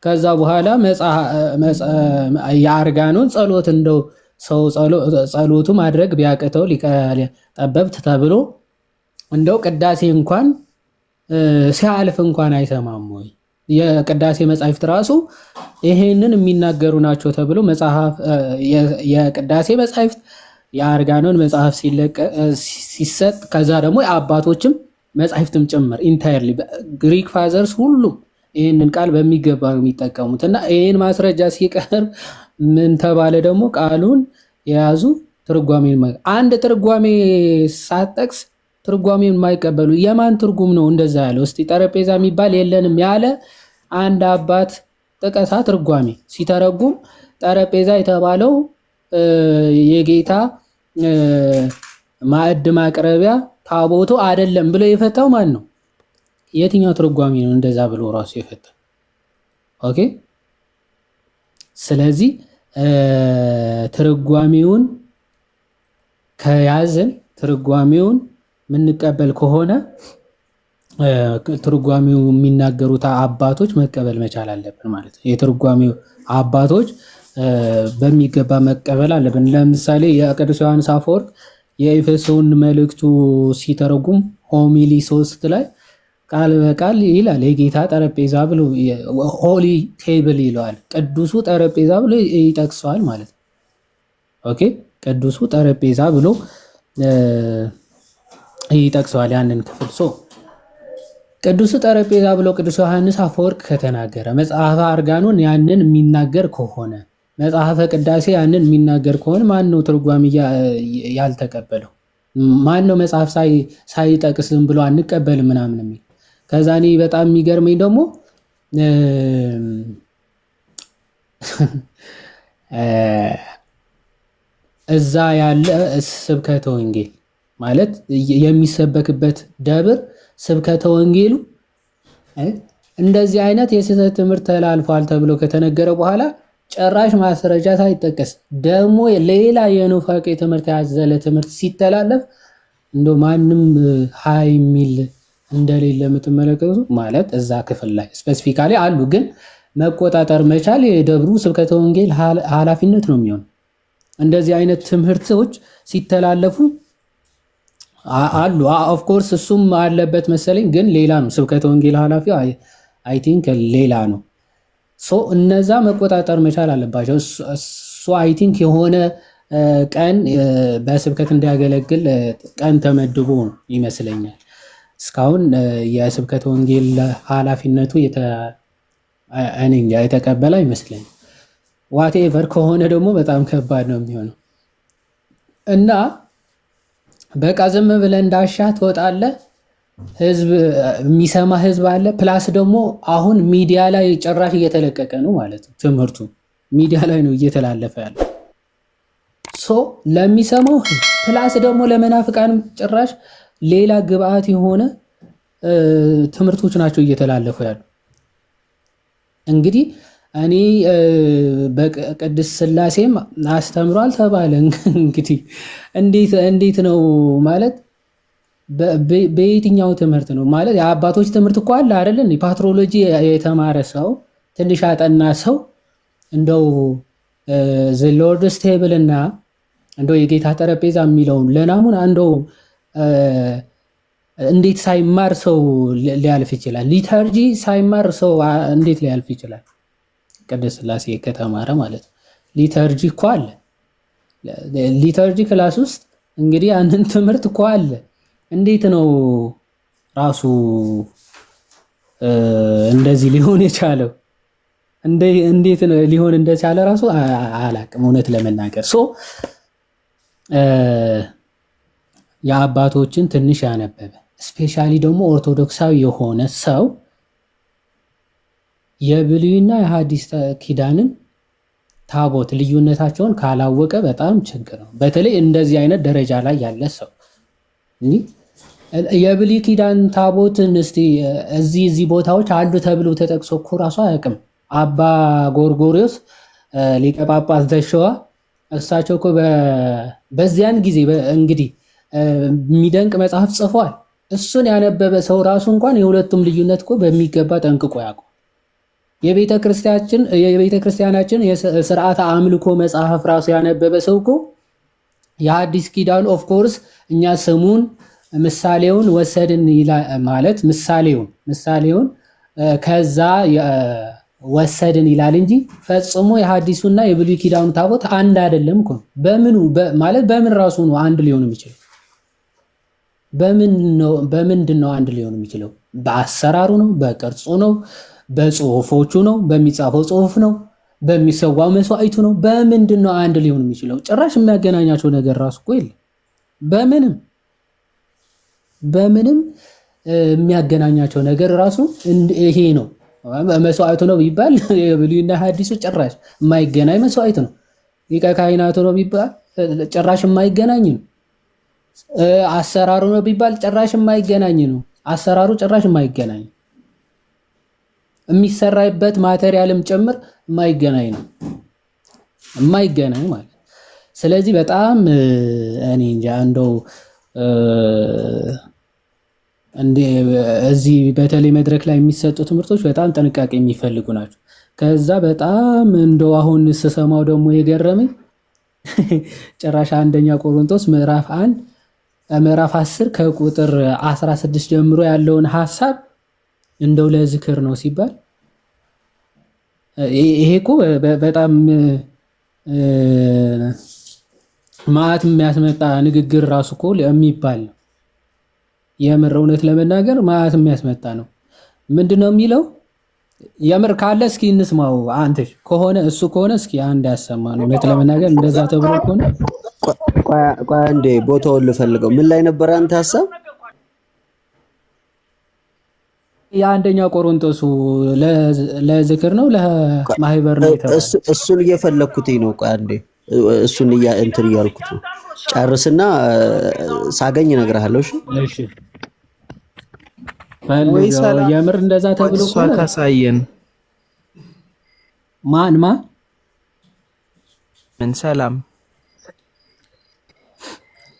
ከዛ በኋላ የአርጋኖን ጸሎት እንደው ሰው ጸሎቱ ማድረግ ቢያቅተው ሊቀ ጠበብት ተብሎ እንደው ቅዳሴ እንኳን ሲያልፍ እንኳን አይሰማም ወይ? የቅዳሴ መጻሕፍት ራሱ ይሄንን የሚናገሩ ናቸው ተብሎ መጽሐፍ የቅዳሴ መጻሕፍት የአርጋኖን መጽሐፍ ሲሰጥ ከዛ ደግሞ የአባቶችም መጻሕፍትም ጭምር entirely Greek fathers ሁሉም ይህንን ቃል በሚገባ ነው የሚጠቀሙት። እና ይህን ማስረጃ ሲቀርብ ምን ተባለ ደግሞ? ቃሉን የያዙ ትርጓሜ፣ አንድ ትርጓሜ ሳትጠቅስ ትርጓሜን የማይቀበሉ፣ የማን ትርጉም ነው እንደዛ ያለው? እስቲ ጠረጴዛ የሚባል የለንም ያለ አንድ አባት ጥቀሳ። ትርጓሜ ሲተረጉም ጠረጴዛ የተባለው የጌታ ማዕድ ማቅረቢያ ታቦቱ አይደለም ብሎ የፈታው ማን ነው? የትኛው ትርጓሜ ነው እንደዛ ብሎ ራሱ የፈታው? Okay። ስለዚህ ትርጓሜውን ከያዝን፣ ትርጓሜውን የምንቀበል ከሆነ ትርጓሜው የሚናገሩት አባቶች መቀበል መቻል አለብን ማለት ነው። የትርጓሜው አባቶች በሚገባ መቀበል አለብን። ለምሳሌ የቅዱስ ዮሐንስ አፈወርቅ የኤፌሶን መልእክቱ ሲተረጉም homily 3 ላይ ቃል በቃል ይላል፣ የጌታ ጠረጴዛ ብሎ holy table ይለዋል። ቅዱሱ ጠረጴዛ ብሎ ይጠቅሰዋል ማለት ነው። Okay፣ ቅዱሱ ጠረጴዛ ብሎ ይጠቅሰዋል ያንን ክፍል። So ቅዱሱ ጠረጴዛ ብሎ ቅዱስ ዮሐንስ አፈወርቅ ከተናገረ፣ መጽሐፈ አርጋኖን ያንን የሚናገር ከሆነ፣ መጽሐፈ ቅዳሴ ያንን የሚናገር ከሆነ ማን ነው ትርጓሜ ያልተቀበለው? ማን ነው መጽሐፍ ሳይጠቅስ ዝም ብሎ አንቀበልም ምናምን የሚል? ከዛ እኔ በጣም የሚገርመኝ ደግሞ እዛ ያለ ስብከተ ወንጌል ማለት የሚሰበክበት ደብር ስብከተ ወንጌሉ እንደዚህ አይነት የስህተት ትምህርት ተላልፏል ተብሎ ከተነገረ በኋላ ጭራሽ ማስረጃ ሳይጠቀስ ደግሞ ሌላ የኑፋቄ ትምህርት ያዘለ ትምህርት ሲተላለፍ እንደው ማንም ሃይ የሚል እንደሌለ የምትመለከቱ ማለት እዛ ክፍል ላይ specifically አሉ፣ ግን መቆጣጠር መቻል የደብሩ ስብከተ ወንጌል ኃላፊነት ነው የሚሆነው። እንደዚህ አይነት ትምህርቶች ሲተላለፉ አሉ። Of course እሱም አለበት መሰለኝ፣ ግን ሌላ ነው። ስብከተ ወንጌል ኃላፊው I think ሌላ ነው። So እነዛ መቆጣጠር መቻል አለባቸው። እሱ I think የሆነ ቀን በስብከት እንዲያገለግል ቀን ተመድቦ ነው ይመስለኛል። እስካሁን የስብከተ ወንጌል ኃላፊነቱ እኔ እንጃ የተቀበለ አይመስለኝም። Whatever ከሆነ ደግሞ በጣም ከባድ ነው የሚሆነው። እና በቃ ዝም ብለህ እንዳሻ ትወጣለህ። ህዝብ የሚሰማ ህዝብ አለ። Plus ደግሞ አሁን ሚዲያ ላይ ጭራሽ እየተለቀቀ ነው ማለት ነው። ትምህርቱ ሚዲያ ላይ ነው እየተላለፈ ያለው። So ለሚሰማው ህዝብ plus ደግሞ ለመናፍቃንም ጭራሽ ሌላ ግብአት የሆነ ትምህርቶች ናቸው እየተላለፉ ያሉ። እንግዲህ እኔ በቅድስት ስላሴም አስተምሯል ተባለ። እንግዲህ እንዴት ነው ማለት በየትኛው ትምህርት ነው? ማለት የአባቶች ትምህርት እኮ አለ አይደል? Patrology የተማረ ሰው፣ ትንሽ ያጠና ሰው እንደው the Lord's table እና እንደው የጌታ ጠረጴዛ የሚለውን ለናሙና እንደው እንዴት ሳይማር ሰው ሊያልፍ ይችላል? Liturgy ሳይማር ሰው እንዴት ሊያልፍ ይችላል? ቅድስት ስላሴ ከተማረ ማለት ነው። Liturgy እኮ አለ። Liturgy class ውስጥ እንግዲህ ያንን ትምህርት እኮ አለ። እንዴት ነው ራሱ እንደዚህ ሊሆን የቻለው? እንዴት ሊሆን እንደቻለ ራሱ አላቅም እውነት ለመናገር። So የአባቶችን ትንሽ ያነበበ especially ደግሞ ኦርቶዶክሳዊ የሆነ ሰው የብሉይና የሐዲስ ኪዳንን ታቦት ልዩነታቸውን ካላወቀ በጣም ችግር ነው። በተለይ እንደዚህ አይነት ደረጃ ላይ ያለ ሰው የብሉይ ኪዳን ታቦትን እስቲ እዚህ እዚህ ቦታዎች አሉ ተብሎ ተጠቅሶ እኮ ራሱ አያውቅም። አባ ጎርጎሪዎስ ሊቀ ጳጳስ ዘሸዋ እሳቸው እኮ በዚያን ጊዜ እንግዲህ የሚደንቅ መጽሐፍ ጽፏል። እሱን ያነበበ ሰው ራሱ እንኳን የሁለቱም ልዩነት እኮ በሚገባ ጠንቅቆ ያውቀዋል። የቤተ ክርስቲያናችን የስርዓተ አምልኮ መጽሐፍ ራሱ ያነበበ ሰው እኮ የሐዲስ ኪዳን of course እኛ ስሙን ምሳሌውን ወሰድን ማለት ምሳሌውን ከዛ ወሰድን ይላል እንጂ ፈጽሞ የሐዲሱና የብሉይ ኪዳኑ ታቦት አንድ አይደለም እኮ። በምኑ ማለት በምን ራሱ ነው አንድ ሊሆን የሚችለው? በምን ነው በምንድን ነው አንድ ሊሆን የሚችለው? በአሰራሩ ነው? በቅርጹ ነው? በጽሁፎቹ ነው? በሚጻፈው ጽሁፍ ነው? በሚሰዋው መስዋዕቱ ነው? በምንድን ነው አንድ ሊሆን የሚችለው? ጭራሽ የሚያገናኛቸው ነገር ራሱ እኮ የለም። በምንም በምንም የሚያገናኛቸው ነገር ራሱ ይሄ ነው መስዋዕቱ ነው ቢባል የብሉይና ሐዲሱ ጭራሽ የማይገናኝ መስዋዕት ነው። ሊቀ ካህናቱ ነው ቢባል ጭራሽ የማይገናኝ ነው። አሰራሩ ነው ቢባል ጭራሽ የማይገናኝ ነው። አሰራሩ ጭራሽ የማይገናኝ፣ የሚሰራበት material ም ጭምር የማይገናኝ ነው። የማይገናኝ ማለት። ስለዚህ በጣም እኔ እንጃ እንደው እዚህ በተለይ መድረክ ላይ የሚሰጡ ትምህርቶች በጣም ጥንቃቄ የሚፈልጉ ናቸው። ከዛ በጣም እንደው አሁን ስሰማው ደግሞ የገረመኝ ጭራሽ አንደኛ ቆሮንቶስ ምዕራፍ 1 ምዕራፍ 10 ከቁጥር 16 ጀምሮ ያለውን ሐሳብ እንደው ለዝክር ነው ሲባል ይሄ እኮ በጣም መዓት የሚያስመጣ ንግግር ራሱ እኮ የሚባል ነው። የምር እውነት ለመናገር መዓት የሚያስመጣ ነው። ምንድን ነው የሚለው? የምር ካለ እስኪ እንስማው። አንተ ከሆነ እሱ ከሆነ እስኪ አንድ ያሰማን። እውነት ለመናገር እንደዛ ተብሎ ከሆነ ቆይ አንዴ ቦታውን ልፈልገው። ምን ላይ ነበር አንተ ሀሳብ? የአንደኛ ቆሮንቶሱ ለዝክር ነው ለማህበር ነው የተባለው። እሱን እየፈለግኩትኝ ነው። ቆይ አንዴ እሱን እንትን እያልኩት ነው። ጨርስና ሳገኝ እነግርሃለሁ። እሺ ወይ ሰላም የምር እንደዛ ተብሎ እሷ ካሳየን ማን ማን ምን ሰላም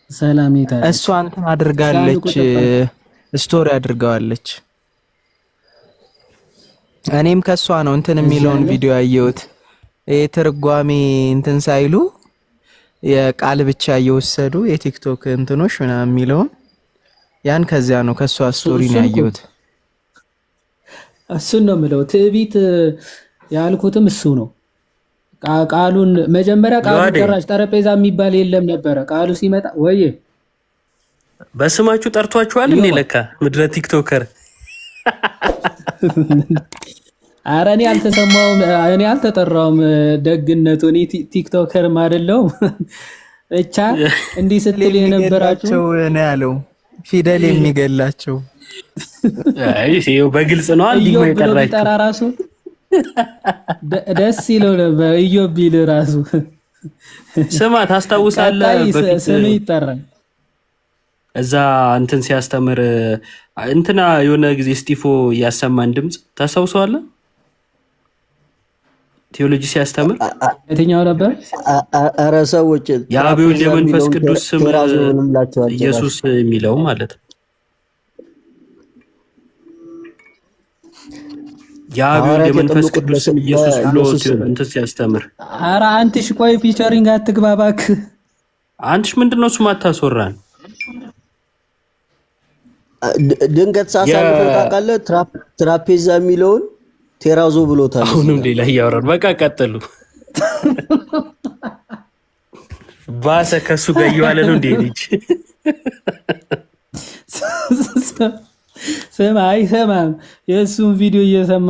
ሰላም ይታለች። እሷ እንትን አድርጋለች፣ story አድርገዋለች። እኔም ከሷ ነው እንትን የሚለውን ቪዲዮ ያየሁት። ይሄ ትርጓሜ እንትን ሳይሉ የቃል ብቻ እየወሰዱ የቲክቶክ እንትኖች ምናምን የሚለውን ያን ከዚያ ነው ከሷ story ነው ያየሁት። እሱን ነው የምለው። ትዕቢት ያልኩትም እሱ ነው። ቃሉን መጀመሪያ ቃሉ ጭራሽ ጠረጴዛ የሚባል የለም ነበረ። ቃሉ ሲመጣ ወይ በስማችሁ ጠርቷችኋል እንዴ? ለካ ምድረ TikToker። ኧረ እኔ አልተሰማውም፣ እኔ አልተጠራውም። ደግነቱ እኔ TikToker ም አይደለሁም። ብቻ እንዲህ ስትል የነበራችሁ ነው ያለው ፊደል የሚገላቸው። አይ በግልጽ ነው። አንድ ኢዮብ ብሎ ቢጠራ ራሱ ደስ ይለው ነበር። ኢዮብ ቢል ራሱ ስማ፣ ታስታውሳለህ? በፊት ስም ይጠራል። እዛ እንትን ሲያስተምር እንትና የሆነ ጊዜ ስቲፎ እያሰማን ድምፅ ታስታውሰዋለህ? ቴዎሎጂ ሲያስተምር የትኛው ነበር? ኧረ ሰዎች የአብ የወልድ የመንፈስ ቅዱስ ስም ኢየሱስ የሚለው ማለት ነው። የአብ የወልድ የመንፈስ ቅዱስ ስም ኢየሱስ ብሎ እንትን ሲያስተምር። ኧረ አንትሽ ቆይ featuring አትግባ እባክህ። አንትሽ ምንድን ነው እሱ ማታስወራን? ድንገት ሳሳልፈው ታውቃለህ? ትራፔዛ የሚለውን ቴራዞ ብሎታል። አሁንም ሌላ እያወራን በቃ ቀጥሉ። ባሰ ከሱ ጋር እየዋለ ነው እንዴ ልጅ? ስማ አይሰማም። የእሱን ቪዲዮ እየሰማ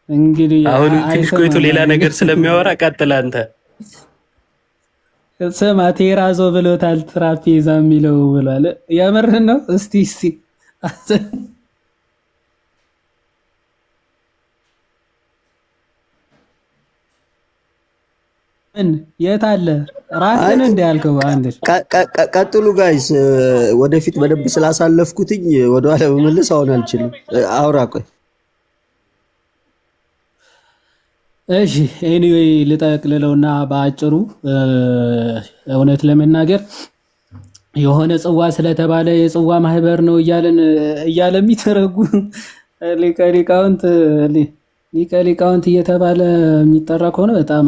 እንግዲህ አሁን ትንሽ ቆይቶ ሌላ ነገር ስለሚያወራ ቀጥል አንተ። ስማ ቴራዞ ብሎታል፣ ትራፔዛ የሚለው ብሏል። የምርህን ነው? እስቲ እስቲ ምን የት አለ ራስህን እንደ ያልከው አንተ። ቀጥሉ guys። ወደፊት በደንብ ስላሳለፍኩትኝ ወደኋላ መመለስ አሁን አልችልም። አውራ ቆይ። እሺ anyway ልጠቅልለውና በአጭሩ እውነት ለመናገር የሆነ ጽዋ ስለተባለ የጽዋ ማህበር ነው እያለን እያለ የሚተረጉ ሊቀ ሊቃውንት ሊቀ ሊቃውንት እየተባለ የሚጠራ ከሆነ በጣም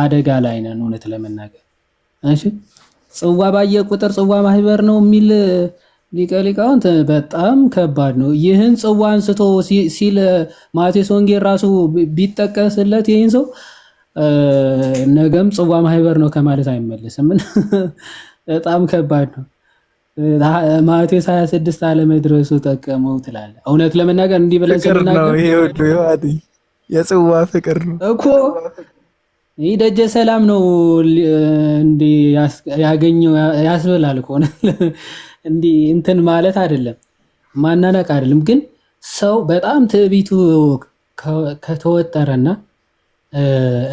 አደጋ ላይ ነን፣ እውነት ለመናገር። እሺ ጽዋ ባየ ቁጥር ጽዋ ማህበር ነው የሚል ሊቀ ሊቃውንት በጣም ከባድ ነው። ይህን ጽዋ አንስቶ ሲል ማቴዎስ ወንጌል ራሱ ቢጠቀስለት ይህን ሰው ነገም ጽዋ ማህበር ነው ከማለት አይመለስም። በጣም ከባድ ነው። ማቴዎስ 26 አለመድረሱ ጠቀመው ትላለህ። እውነት ለመናገር እንዲህ ብለን ፍቅር ነው ስንናገር ይሄ ሁሉ ዮሐኒ፣ የጽዋ ፍቅር ነው። እኮ ይህ ደጀ ሰላም ነው እንዲህ ያገኘው ያስብላል እኮ። እንዲህ እንትን ማለት አይደለም፣ ማናናቅ አይደለም። ግን ሰው በጣም ትዕቢቱ ከተወጠረና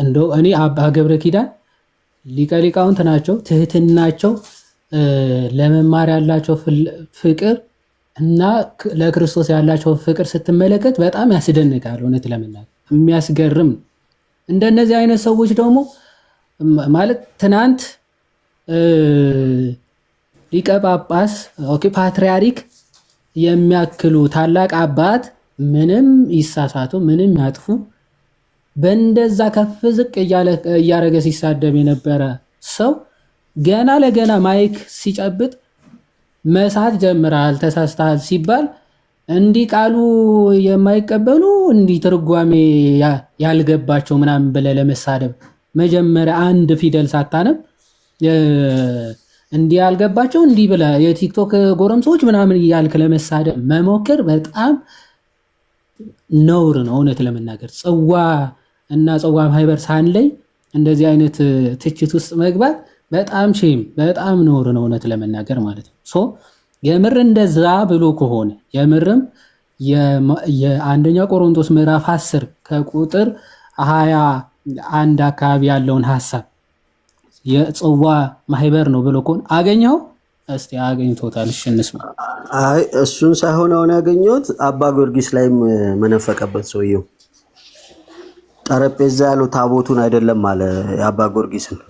እንደው እኔ አባ ገብረ ኪዳን ሊቀ ሊቃውንት ናቸው። ትህትናቸው፣ ለመማር ያላቸው ፍቅር እና ለክርስቶስ ያላቸው ፍቅር ስትመለከት በጣም ያስደንቃል። እውነት ለመናገር የሚያስገርም ነው። እንደነዚህ አይነት ሰዎች ደግሞ ማለት ትናንት ሊቀ ጳጳስ okay ፓትርያርክ የሚያክሉ ታላቅ አባት ምንም ይሳሳቱ ምንም ያጥፉ በእንደዛ ከፍ ዝቅ እያደረገ ሲሳደብ የነበረ ሰው ገና ለገና mic ሲጨብጥ መሳት ጀምረሃል፣ ተሳስተሃል ሲባል እንዲህ ቃሉ የማይቀበሉ እንዲህ ትርጓሜ ያልገባቸው ምናምን ብለህ ለመሳደብ መጀመሪያ አንድ ፊደል ሳታነብ እንዲህ ያልገባቸው እንዲህ ብለህ የቲክቶክ ጎረምሶች ምናምን እያልክ ለመሳደብ መሞከር በጣም ነውር ነው። እውነት ለመናገር ጽዋ እና ጽዋ ማህበር ሳንለይ እንደዚህ አይነት ትችት ውስጥ መግባት በጣም shame፣ በጣም ነውር ነው፣ እውነት ለመናገር ማለት ነው። So የምር እንደዛ ብሎ ከሆነ የምርም የአንደኛ ቆሮንቶስ ምዕራፍ 10 ከቁጥር 21 አካባቢ ያለውን ሀሳብ የጽዋ ማህበር ነው ብሎ ከሆነ አገኘው፣ እስቲ አገኝቶታል። እሺ እንስማ። አይ እሱን ሳይሆን አሁን ያገኘሁት አባ ጊዮርጊስ ላይም መነፈቀበት ሰውየው። ጠረጴዛ ያለው ታቦቱን አይደለም አለ፣ የአባ ጊዮርጊስን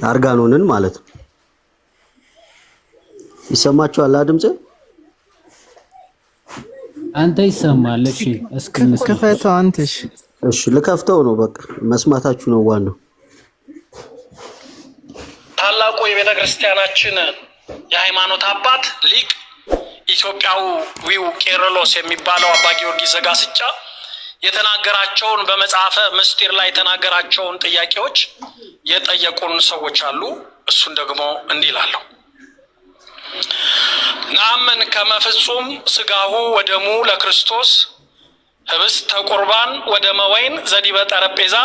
አርጋኖንን ማለት ነው። ይሰማችኋል ድምጼ? አንተ ይሰማል። እሺ እስኪ እንስማ። ክፈተው አንትሽ። እሺ ልከፍተው ነው። በቃ መስማታችሁ ነው ዋናው። ታላቁ የቤተ ክርስቲያናችን የሃይማኖት አባት ሊቅ ኢትዮጵያዊው ቄርሎስ የሚባለው አባ ጊዮርጊስ ዘጋስጫ የተናገራቸውን፣ በመጽሐፈ ምስጢር ላይ የተናገራቸውን ጥያቄዎች የጠየቁን ሰዎች አሉ። እሱን ደግሞ እንዲህ ይላለሁ። ነአምን ከመ ፍጹም ስጋሁ ወደሙ ለክርስቶስ ህብስተ ቁርባን ወደመ ወይን ዘዲበ ጠረጴዛ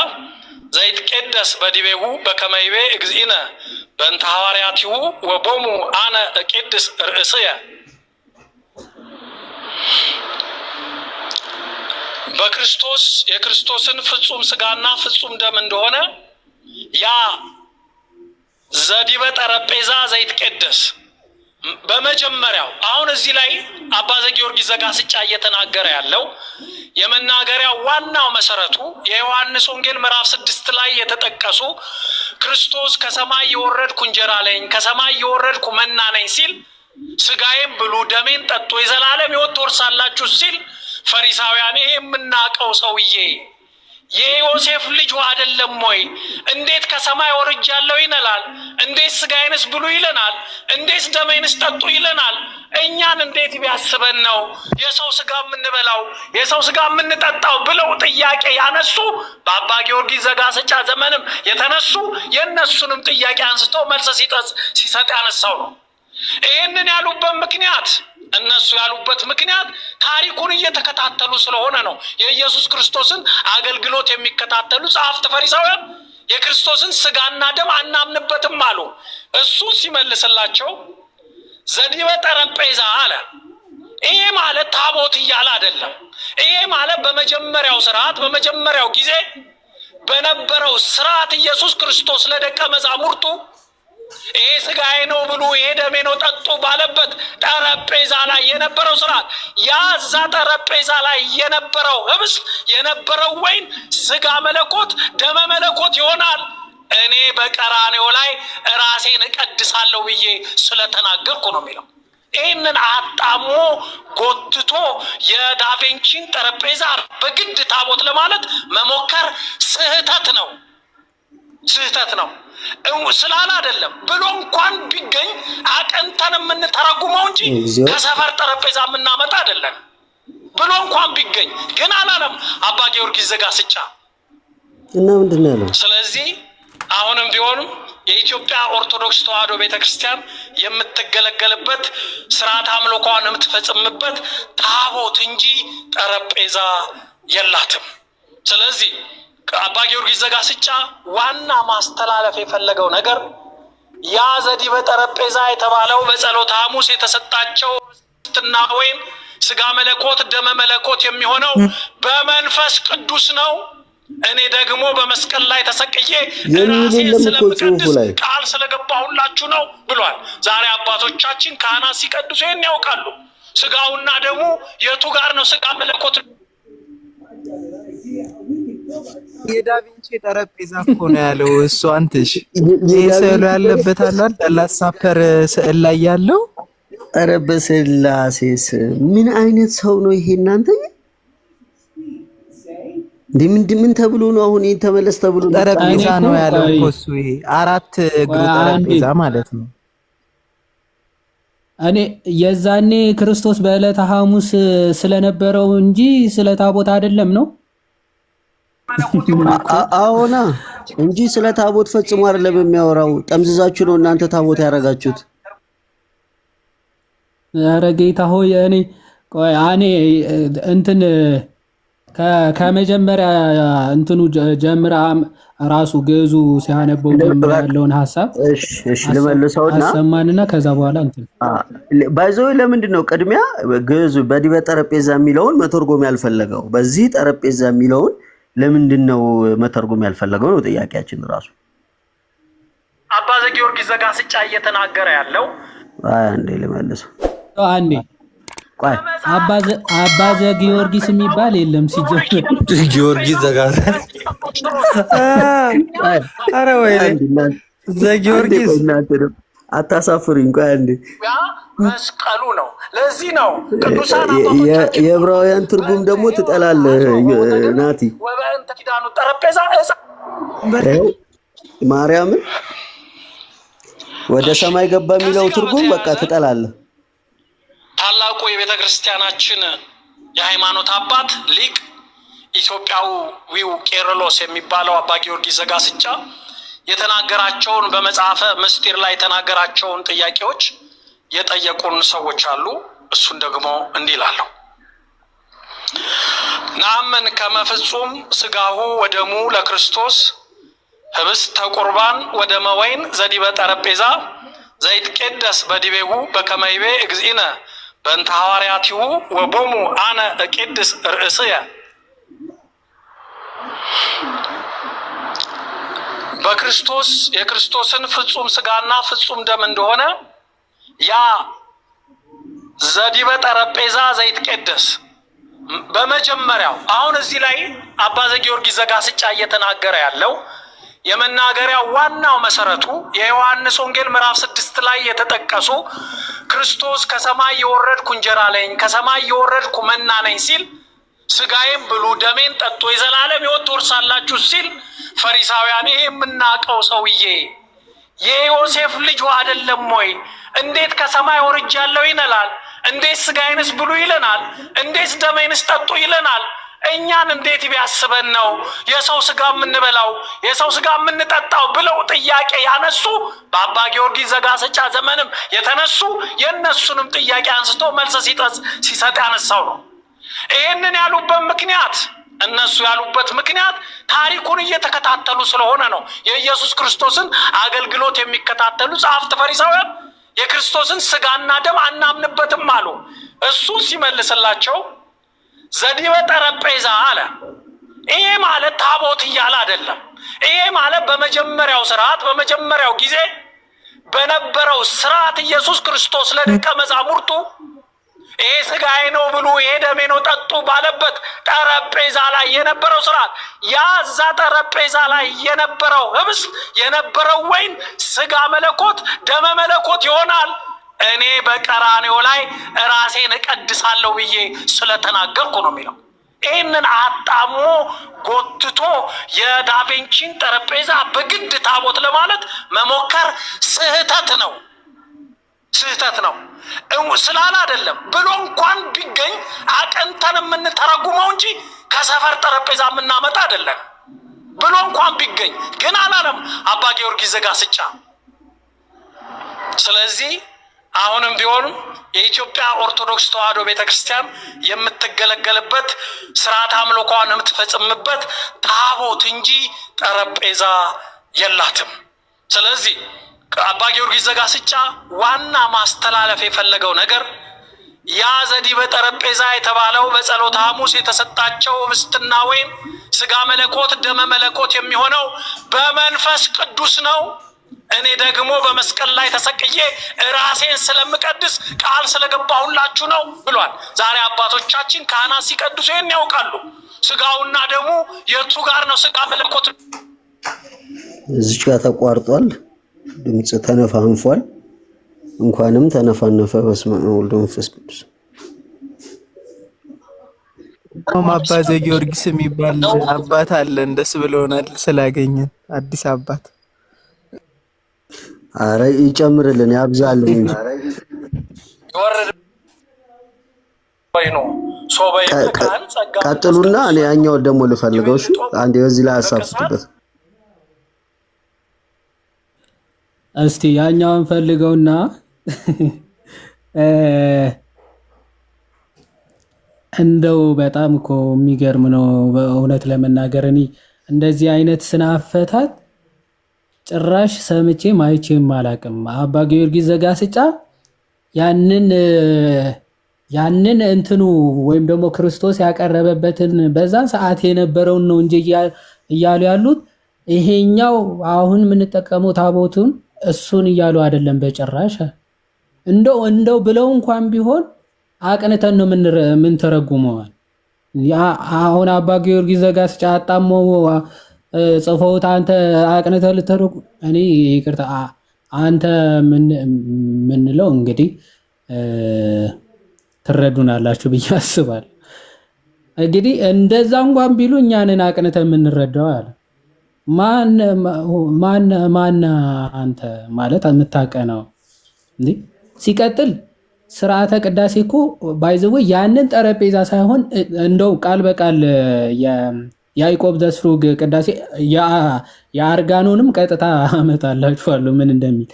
ዘይትቄደስ በዲቤሁ በከመ ይቤ እግዚእነ በእንተ ሐዋርያቲሁ ወቦሙ አነ እቄድስ ርእስየ። በክርስቶስ የክርስቶስን ፍጹም ስጋና ፍጹም ደም እንደሆነ ያ ዘዲበ ጠረጴዛ ዘይትቄደስ በመጀመሪያው፣ አሁን እዚህ ላይ አባ ዘጊዮርጊስ ዘጋስጫ እየተናገረ ያለው የመናገሪያው ዋናው መሰረቱ የዮሐንስ ወንጌል ምዕራፍ 6 ላይ የተጠቀሱ ክርስቶስ ከሰማይ የወረድኩ እንጀራ ነኝ፣ ከሰማይ የወረድኩ መና ነኝ ሲል፣ ስጋዬን ብሉ ደሜን ጠጡ የዘላለም ሕይወት ትወርሳላችሁ ሲል፣ ፈሪሳውያን ይሄ የምናውቀው ሰውዬ የዮሴፍ ልጅ አይደለም ወይ? እንዴት ከሰማይ ወርጃለሁ ይለናል? እንዴት ስጋዬንስ ብሉ ይለናል? እንዴት ደሜንስ ጠጡ ይለናል? እኛን እንዴት ቢያስበን ነው የሰው ስጋ የምንበላው የሰው ስጋ የምንጠጣው ብለው ጥያቄ ያነሱ፣ በአባ ጊዮርጊስ ዘጋስጫ ዘመንም የተነሱ የእነሱንም ጥያቄ አንስቶ መልስ ሲሰጥ ያነሳው ነው። ይህንን ያሉበት ምክንያት፣ እነሱ ያሉበት ምክንያት ታሪኩን እየተከታተሉ ስለሆነ ነው። የኢየሱስ ክርስቶስን አገልግሎት የሚከታተሉ ጸሐፍት ፈሪሳውያን የክርስቶስን ስጋና ደም አናምንበትም አሉ። እሱን ሲመልስላቸው ዘዲበ ጠረጴዛ አለ። ይሄ ማለት ታቦት እያለ አይደለም። ይሄ ማለት በመጀመሪያው ስርዓት፣ በመጀመሪያው ጊዜ በነበረው ስርዓት ኢየሱስ ክርስቶስ ለደቀ መዛሙርቱ ይሄ ስጋዬ ነው ብሉ፣ ይሄ ደሜ ነው ጠጡ ባለበት ጠረጴዛ ላይ የነበረው ስርዓት፣ ያ እዛ ጠረጴዛ ላይ የነበረው ህብስት የነበረው ወይን ስጋ መለኮት ደመ መለኮት ይሆናል። እኔ በቀራንዮ ላይ ራሴን እቀድሳለሁ ብዬ ስለተናገርኩ ነው የሚለው። ይህንን አጣሞ ጎትቶ የዳቬንቺን ጠረጴዛ በግድ ታቦት ለማለት መሞከር ስህተት ነው፣ ስህተት ነው። ስላለ አይደለም ብሎ እንኳን ቢገኝ አቅንተን የምንተረጉመው እንጂ እግዚኦ ከሰፈር ጠረጴዛ የምናመጣ አይደለም። ብሎ እንኳን ቢገኝ ግን አላለም አባ ጊዮርጊስ ዘጋስጫ። እና ምንድን ነው ያለው? ስለዚህ አሁንም ቢሆንም የኢትዮጵያ ኦርቶዶክስ ተዋሕዶ ቤተክርስቲያን የምትገለገልበት፣ ስርዓት አምልኮዋን የምትፈጽምበት ታቦት እንጂ ጠረጴዛ የላትም። ስለዚህ አባ ጊዮርጊስ ዘጋስጫ ዋና ማስተላለፍ የፈለገው ነገር ያ ዘዲበ ጠረጴዛ የተባለው በጸሎተ ሐሙስ የተሰጣቸው ኅብስትና ወይን ስጋ መለኮት ደመ መለኮት የሚሆነው በመንፈስ ቅዱስ ነው። እኔ ደግሞ በመስቀል ላይ ተሰቅዬ የሚል ራሴን የለም እኮ ጽሑፉ ስለምቀድስ ላይ። ቃል ስለገባሁላችሁ ነው ብሏል። ዛሬ አባቶቻችን ካህናት ሲቀድሱ ይህን ያውቃሉ። ስጋውና ደሙ የቱ ጋር ነው? ስጋ መለኮት የዳቪንቺ ጠረጴዛ እኮ ነው ያለው እሱ። አንትሽ ይሄ ስዕሉ ያለበት አለ አይደል? Last Supper ስዕል ላይ ያለው። ኧረ በስላሴ ስም ምን አይነት ሰው ነው ይሄ እናንተ? እንዴ ምን ተብሎ ነው አሁን ይሄን ተመለስ ተብሎ? ጠረጴዛ እኔ እኮ ነው ያለው ቆይ እኮ እሱ። ይሄ አራት እግሩ ቆይ አንዴ ጠረጴዛ ማለት ነው። እኔ የዛኔ ክርስቶስ በዕለተ ሐሙስ ስለነበረው እንጂ ስለ ታቦት አይደለም ነው። አዎና እንጂ ስለ ታቦት ፈጽሞ አይደለም የሚያወራው። ጠምዝዛችሁ ነው እናንተ ታቦት ያደረጋችሁት። ኧረ ጌታ ሆይ፣ እኔ ቆይ እኔ እንትን ከመጀመሪያ እንትኑ ጀምራ ራሱ ግዕዙ ሲያነበው ጀምሮ ያለውን ሀሳብ እሺ እሺ፣ ልመልሰውና አሰማንና ከዛ በኋላ እንትን By the way ለምንድን ነው ቅድሚያ ግዕዙ በዲበ ጠረጴዛ የሚለውን መተርጎም ያልፈለገው? በዚህ ጠረጴዛ የሚለውን ለምንድን ነው መተርጎም ያልፈለገው ነው ጥያቄያችን ራሱ። አባ ዘጊዮርጊስ ዘጋስጫ እየተናገረ ያለው አይ አንዴ ልመልሰው። አንዴ ቆይ አባ ዘጊዮርጊስ የሚባል የለም ሲጀምር። ጊዮርጊስ ዘጋዛ ቆይ አረ ወይኔ አንዴ እናንተ አንዴ ዘጊዮርጊስ ቆይ እናንተ ደግሞ አታሳፍሩኝ። ቆይ አንዴ ያ መስቀሉ ነው። ለዚህ ነው ቅዱሳን አባቶቻችን የዕብራውያን ትርጉም ደግሞ ትጠላለህ ናቲ። ወበእንተ ኪዳኑ ጠረጴዛ ዕፀ ይኸው ማርያምን ወደ ሰማይ ገባ የሚለው ከዚህ ጋር ትርጉም በቃ በተያያዘ ትጠላለህ። ታላቁ የቤተ ክርስቲያናችን የሃይማኖት አባት ሊቅ ኢትዮጵያዊው ቄርሎስ የሚባለው አባ ጊዮርጊስ ዘጋስጫ የተናገራቸውን፣ በመጽሐፈ ምስጢር ላይ የተናገራቸውን ጥያቄዎች የጠየቁን ሰዎች አሉ። እሱን ደግሞ እንዲህ ይላለሁ። ነአምን ከመፍጹም ስጋሁ ወደሙ ለክርስቶስ ህብስተ ቁርባን ወደመ ወይን ዘዲበ ጠረጴዛ ዘይትቄደስ በዲቤሁ በከመ ይቤ እግዚእነ በእንተ ሐዋርያቲሁ ወቦሙ አነ እቄድስ ርእስየ። በክርስቶስ የክርስቶስን ፍጹም ስጋና ፍጹም ደም እንደሆነ ያ ዘዲበ ጠረጴዛ ዘይትቄደስ በመጀመሪያው አሁን እዚህ ላይ አባ ዘጊዮርጊስ ዘጋስጫ እየተናገረ ያለው የመናገሪያው ዋናው መሰረቱ የዮሐንስ ወንጌል ምዕራፍ 6 ላይ የተጠቀሱ ክርስቶስ ከሰማይ የወረድኩ እንጀራ ነኝ፣ ከሰማይ የወረድኩ መና ነኝ ሲል፣ ስጋዬን ብሉ ደሜን ጠጡ የዘላለም ሕይወት ትወርሳላችሁ ሲል፣ ፈሪሳውያን ይሄ የምናውቀው ሰውዬ የዮሴፍ ልጅ አይደለም ወይ? እንዴት ከሰማይ ወርጃለሁ ይለናል? እንዴት ስጋዬንስ ብሉ ይለናል? እንዴት ደሜንስ ጠጡ ይለናል? እኛን እንዴት ቢያስበን ነው የሰው ስጋ የምንበላው፣ የሰው ስጋ የምንጠጣው ብለው ጥያቄ ያነሱ፣ በአባ ጊዮርጊስ ዘጋስጫ ዘመንም የተነሱ የእነሱንም ጥያቄ አንስቶ መልስ ሲሰጥ ያነሳው ነው። ይህንን ያሉበት ምክንያት፣ እነሱ ያሉበት ምክንያት ታሪኩን እየተከታተሉ ስለሆነ ነው። የኢየሱስ ክርስቶስን አገልግሎት የሚከታተሉ ጸሐፍት ፈሪሳውያን የክርስቶስን ስጋና ደም አናምንበትም አሉ። እሱን ሲመልስላቸው ዘዲበ ጠረጴዛ አለ። ይሄ ማለት ታቦት እያለ አይደለም። ይሄ ማለት በመጀመሪያው ስርዓት፣ በመጀመሪያው ጊዜ በነበረው ስርዓት ኢየሱስ ክርስቶስ ለደቀ መዛሙርቱ ይሄ ስጋዬ ነው ብሉ፣ ይሄ ደሜ ነው ጠጡ ባለበት ጠረጴዛ ላይ የነበረው ስርዓት፣ ያ እዛ ጠረጴዛ ላይ የነበረው ህብስት፣ የነበረው ወይን ስጋ መለኮት ደመ መለኮት ይሆናል። እኔ በቀራንዮ ላይ ራሴን እቀድሳለሁ ብዬ ስለተናገርኩ ነው የሚለው። ይህንን አጣሞ ጎትቶ የዳቬንቺን ጠረጴዛ በግድ ታቦት ለማለት መሞከር ስህተት ነው፣ ስህተት ነው። ስላለ አይደለም ብሎ እንኳን ቢገኝ አቅንተን የምንተረጉመው እንጂ ከሰፈር ጠረጴዛ የምናመጣ አይደለም። ብሎ እንኳን ቢገኝ ግን አላለም አባ ጊዮርጊስ ዘጋስጫ። ስለዚህ አሁንም ቢሆንም የኢትዮጵያ ኦርቶዶክስ ተዋሕዶ ቤተክርስቲያን የምትገለገልበት፣ ስርዓት አምልኳን የምትፈጽምበት ታቦት እንጂ ጠረጴዛ የላትም። ስለዚህ አባ ጊዮርጊስ ዘጋስጫ ዋና ማስተላለፍ የፈለገው ነገር ያ ዘዲበ ጠረጴዛ የተባለው በጸሎተ ሐሙስ የተሰጣቸው ኅብስትና ወይን ስጋ መለኮት ደመ መለኮት የሚሆነው በመንፈስ ቅዱስ ነው። እኔ ደግሞ በመስቀል ላይ ተሰቅዬ ራሴን ስለምቀድስ ቃል ስለገባሁላችሁ ነው ብሏል። ዛሬ አባቶቻችን ካህናት ሲቀድሱ ይህን ያውቃሉ። ስጋውና ደሙ የቱ ጋር ነው? ስጋ መለኮት እዚች ጋር ተቋርጧል። ድምፅ ተነፋንፏል። እንኳንም ተነፋነፈ። በስመ አብ ወወልድ ወመንፈስ ቅዱስ። አባ ዘጊዮርጊስ የሚባል አባት አለን። ደስ ብሎናል ስላገኘን አዲስ አባት። አረ ይጨምርልን ያብዛልን እንጂ። ቀጥሉና እኔ ያኛውን ደግሞ ልፈልገው። እሺ አንዴ በዚህ ላይ ሀሳብ ስጡበት። እስቲ ያኛውን ፈልገውና እንደው በጣም እኮ የሚገርም ነው። በእውነት ለመናገር እኔ እንደዚህ አይነት ስነ አፈታት ጭራሽ ሰምቼም አይቼም አላቅም። አባ ጊዮርጊስ ዘጋስጫ ያንን እንትኑ ወይም ደግሞ ክርስቶስ ያቀረበበትን በዛን ሰዓት የነበረውን ነው እንጂ እያሉ ያሉት፣ ይሄኛው አሁን የምንጠቀመው ታቦቱን እሱን እያሉ አይደለም በጭራሽ። እንደው ብለው እንኳን ቢሆን አቅንተን ነው የምንተረጉመዋል። አሁን አባ ጊዮርጊስ ዘጋስጫ አጣሞ ጽፈውት አንተ አቅንተህ ልተረጉ፣ እኔ ይቅርታ፣ አንተ ምንለው እንግዲህ ትረዱናላችሁ ብዬ አስባለሁ። እንግዲህ እንደዛ እንኳን ቢሉ እኛንን አቅንተን የምንረዳው አለ። ማን ማን ማን አንተ ማለት የምታቀነው እንዴ? ሲቀጥል ስርዓተ ቅዳሴ እኮ by the way ያንን ጠረጴዛ ሳይሆን እንደው ቃል በቃል ያዕቆብ ዘስሩግ ቅዳሴ፣ የአርጋኖንም ቀጥታ አመጣላችኋለሁ ምን እንደሚል።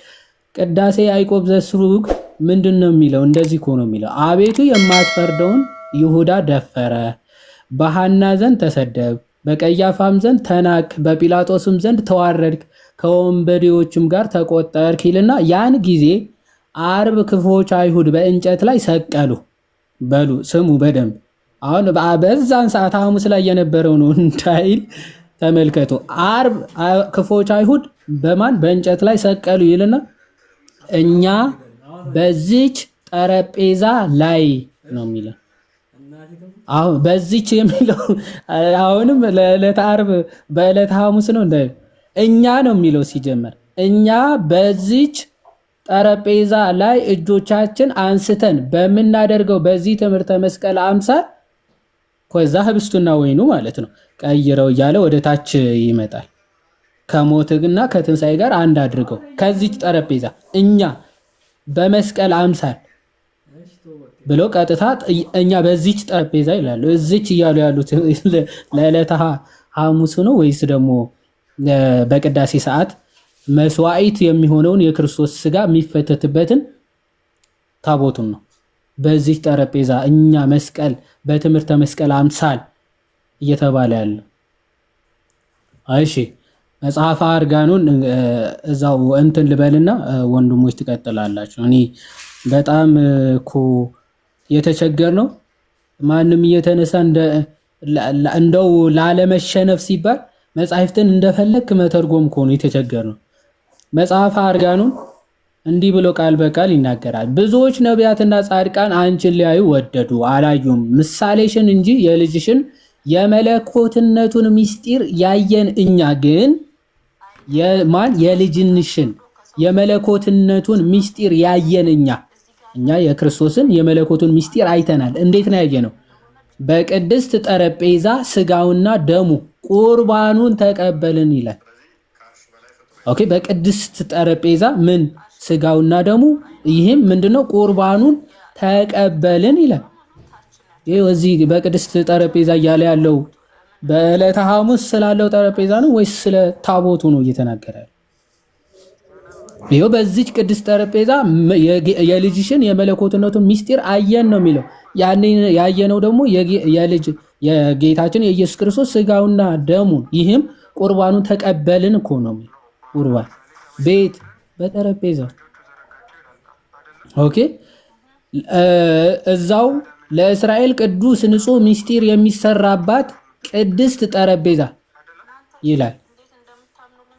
ቅዳሴ ያዕቆብ ዘስሩግ ምንድን ነው የሚለው? እንደዚህ እኮ ነው የሚለው። አቤቱ የማትፈርደውን ይሁዳ ደፈረ፣ በሐና ዘንድ ተሰደብ፣ በቀያፋም ዘንድ ተናቅ፣ በጲላጦስም ዘንድ ተዋረድክ፣ ከወንበዴዎችም ጋር ተቆጠርክ ይልና ያን ጊዜ ዓርብ ክፉዎች አይሁድ በእንጨት ላይ ሰቀሉ። በሉ ስሙ በደንብ። አሁን በዛን ሰዓት ሐሙስ ላይ የነበረው ነው እንዳይል ተመልከቱ። ዓርብ ክፉዎች አይሁድ በማን በእንጨት ላይ ሰቀሉ ይልና እኛ በዚች ጠረጴዛ ላይ ነው የሚለው። አሁን በዚች የሚለው አሁንም ለዕለተ ዓርብ በዕለተ ሐሙስ ነው እንዳይል እኛ ነው የሚለው። ሲጀመር እኛ በዚች ጠረጴዛ ላይ እጆቻችን አንስተን በምናደርገው በዚህ ትምህርተ መስቀል አምሳል ከዛ ህብስቱና ወይኑ ማለት ነው ቀይረው እያለ ወደ ታች ይመጣል። ከሞትና ከትንሣኤ ጋር አንድ አድርገው ከዚች ጠረጴዛ እኛ በመስቀል አምሳል ብሎ ቀጥታ እኛ በዚች ጠረጴዛ ይላሉ። እዚች እያሉ ያሉት ለዕለተ ሐሙስ ነው ወይስ ደግሞ በቅዳሴ ሰዓት መስዋዕት የሚሆነውን የክርስቶስ ስጋ የሚፈተትበትን ታቦቱን ነው? በዚህ ጠረጴዛ እኛ መስቀል በትምህርተ መስቀል አምሳል እየተባለ ያለው። እሺ፣ መጽሐፈ አርጋኑን እዛው እንትን ልበልና ወንድሞች ትቀጥላላችሁ። እኔ በጣም እኮ የተቸገር ነው። ማንም እየተነሳ እንደው ላለመሸነፍ ሲባል መጽሐፍትን እንደፈለክ መተርጎም እኮ ነው የተቸገር ነው። መጽሐፈ አርጋኑን እንዲህ ብሎ ቃል በቃል ይናገራል። ብዙዎች ነቢያትና ጻድቃን አንቺን ሊያዩ ወደዱ፣ አላዩም። ምሳሌሽን እንጂ የልጅሽን የመለኮትነቱን ምስጢር ያየን እኛ ግን፣ የማን የልጅንሽን የመለኮትነቱን ምስጢር ያየን እኛ እኛ የክርስቶስን የመለኮቱን ምስጢር አይተናል። እንዴት ነው ያየነው? በቅድስት ጠረጴዛ ስጋውና ደሙ ቁርባኑን ተቀበልን ይላል። Okay፣ በቅድስት ጠረጴዛ ምን ስጋውና ደሙ፣ ይህም ምንድነው? ቁርባኑን ተቀበልን ይላል። ይህ እዚህ በቅድስት ጠረጴዛ እያለ ያለው በዕለተ ሐሙስ ስላለው ጠረጴዛ ነው ወይስ ስለ ታቦቱ ነው እየተናገረ ያለው? ይኸው በዚች ቅድስት ጠረጴዛ የልጅሽን የመለኮትነቱን ምስጢር አየን ነው የሚለው። ያየነው ደግሞ የልጅ የጌታችን የኢየሱስ ክርስቶስ ስጋውና ደሙን ይህም ቁርባኑን ተቀበልን እኮ ነው የሚለው። ቁርባን ቤት በጠረጴዛ። Okay፣ እዛው ለእስራኤል ቅዱስ ንጹሕ ምስጢር የሚሰራባት ቅድስት ጠረጴዛ ይላል።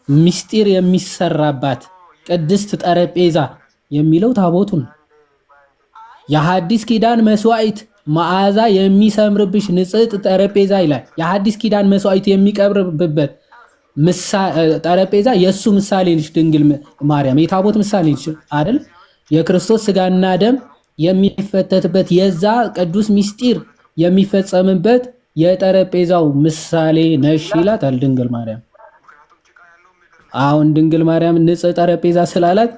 ምስጢር የሚሰራባት ቅድስት ጠረጴዛ የሚለው ታቦቱን ነው። የሐዲስ ኪዳን መስዋዕት መዓዛ የሚሰምርብሽ ንጽሕት ጠረጴዛ ይላል። የሐዲስ ኪዳን መስዋዕት የሚቀርብበት ጠረጴዛ የእሱ ምሳሌ ነች ድንግል ማርያም፣ የታቦት ምሳሌ ነች አይደል? የክርስቶስ ስጋና ደም የሚፈተትበት የዛ ቅዱስ ምስጢር የሚፈጸምበት የጠረጴዛው ምሳሌ ነሽ ይላታል ድንግል ማርያም። አሁን ድንግል ማርያም ንጽሕ ጠረጴዛ ስላላት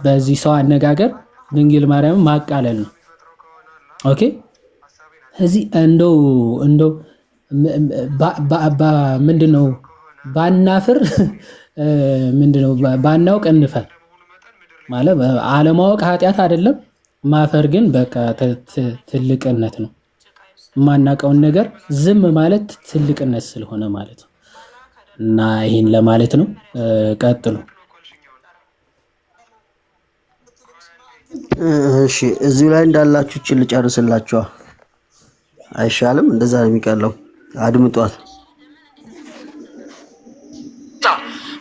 በዚህ ሰው አነጋገር ድንግል ማርያም ማቃለል ነው። Okay፣ እዚህ እንደው እንደው ምንድነው ባናፍር፣ ምንድነው ባናውቅ እንፈር ማለት፣ አለማወቅ ኃጢአት አይደለም። ማፈር ግን በቃ ትልቅነት ነው። የማናውቀውን ነገር ዝም ማለት ትልቅነት ስለሆነ ማለት ነው። እና ይህን ለማለት ነው። ቀጥሉ። እሺ፣ እዚሁ ላይ እንዳላችሁ ችል ልጨርስላችኋ አይሻልም? እንደዛ ነው የሚቀለው። አድምጧት።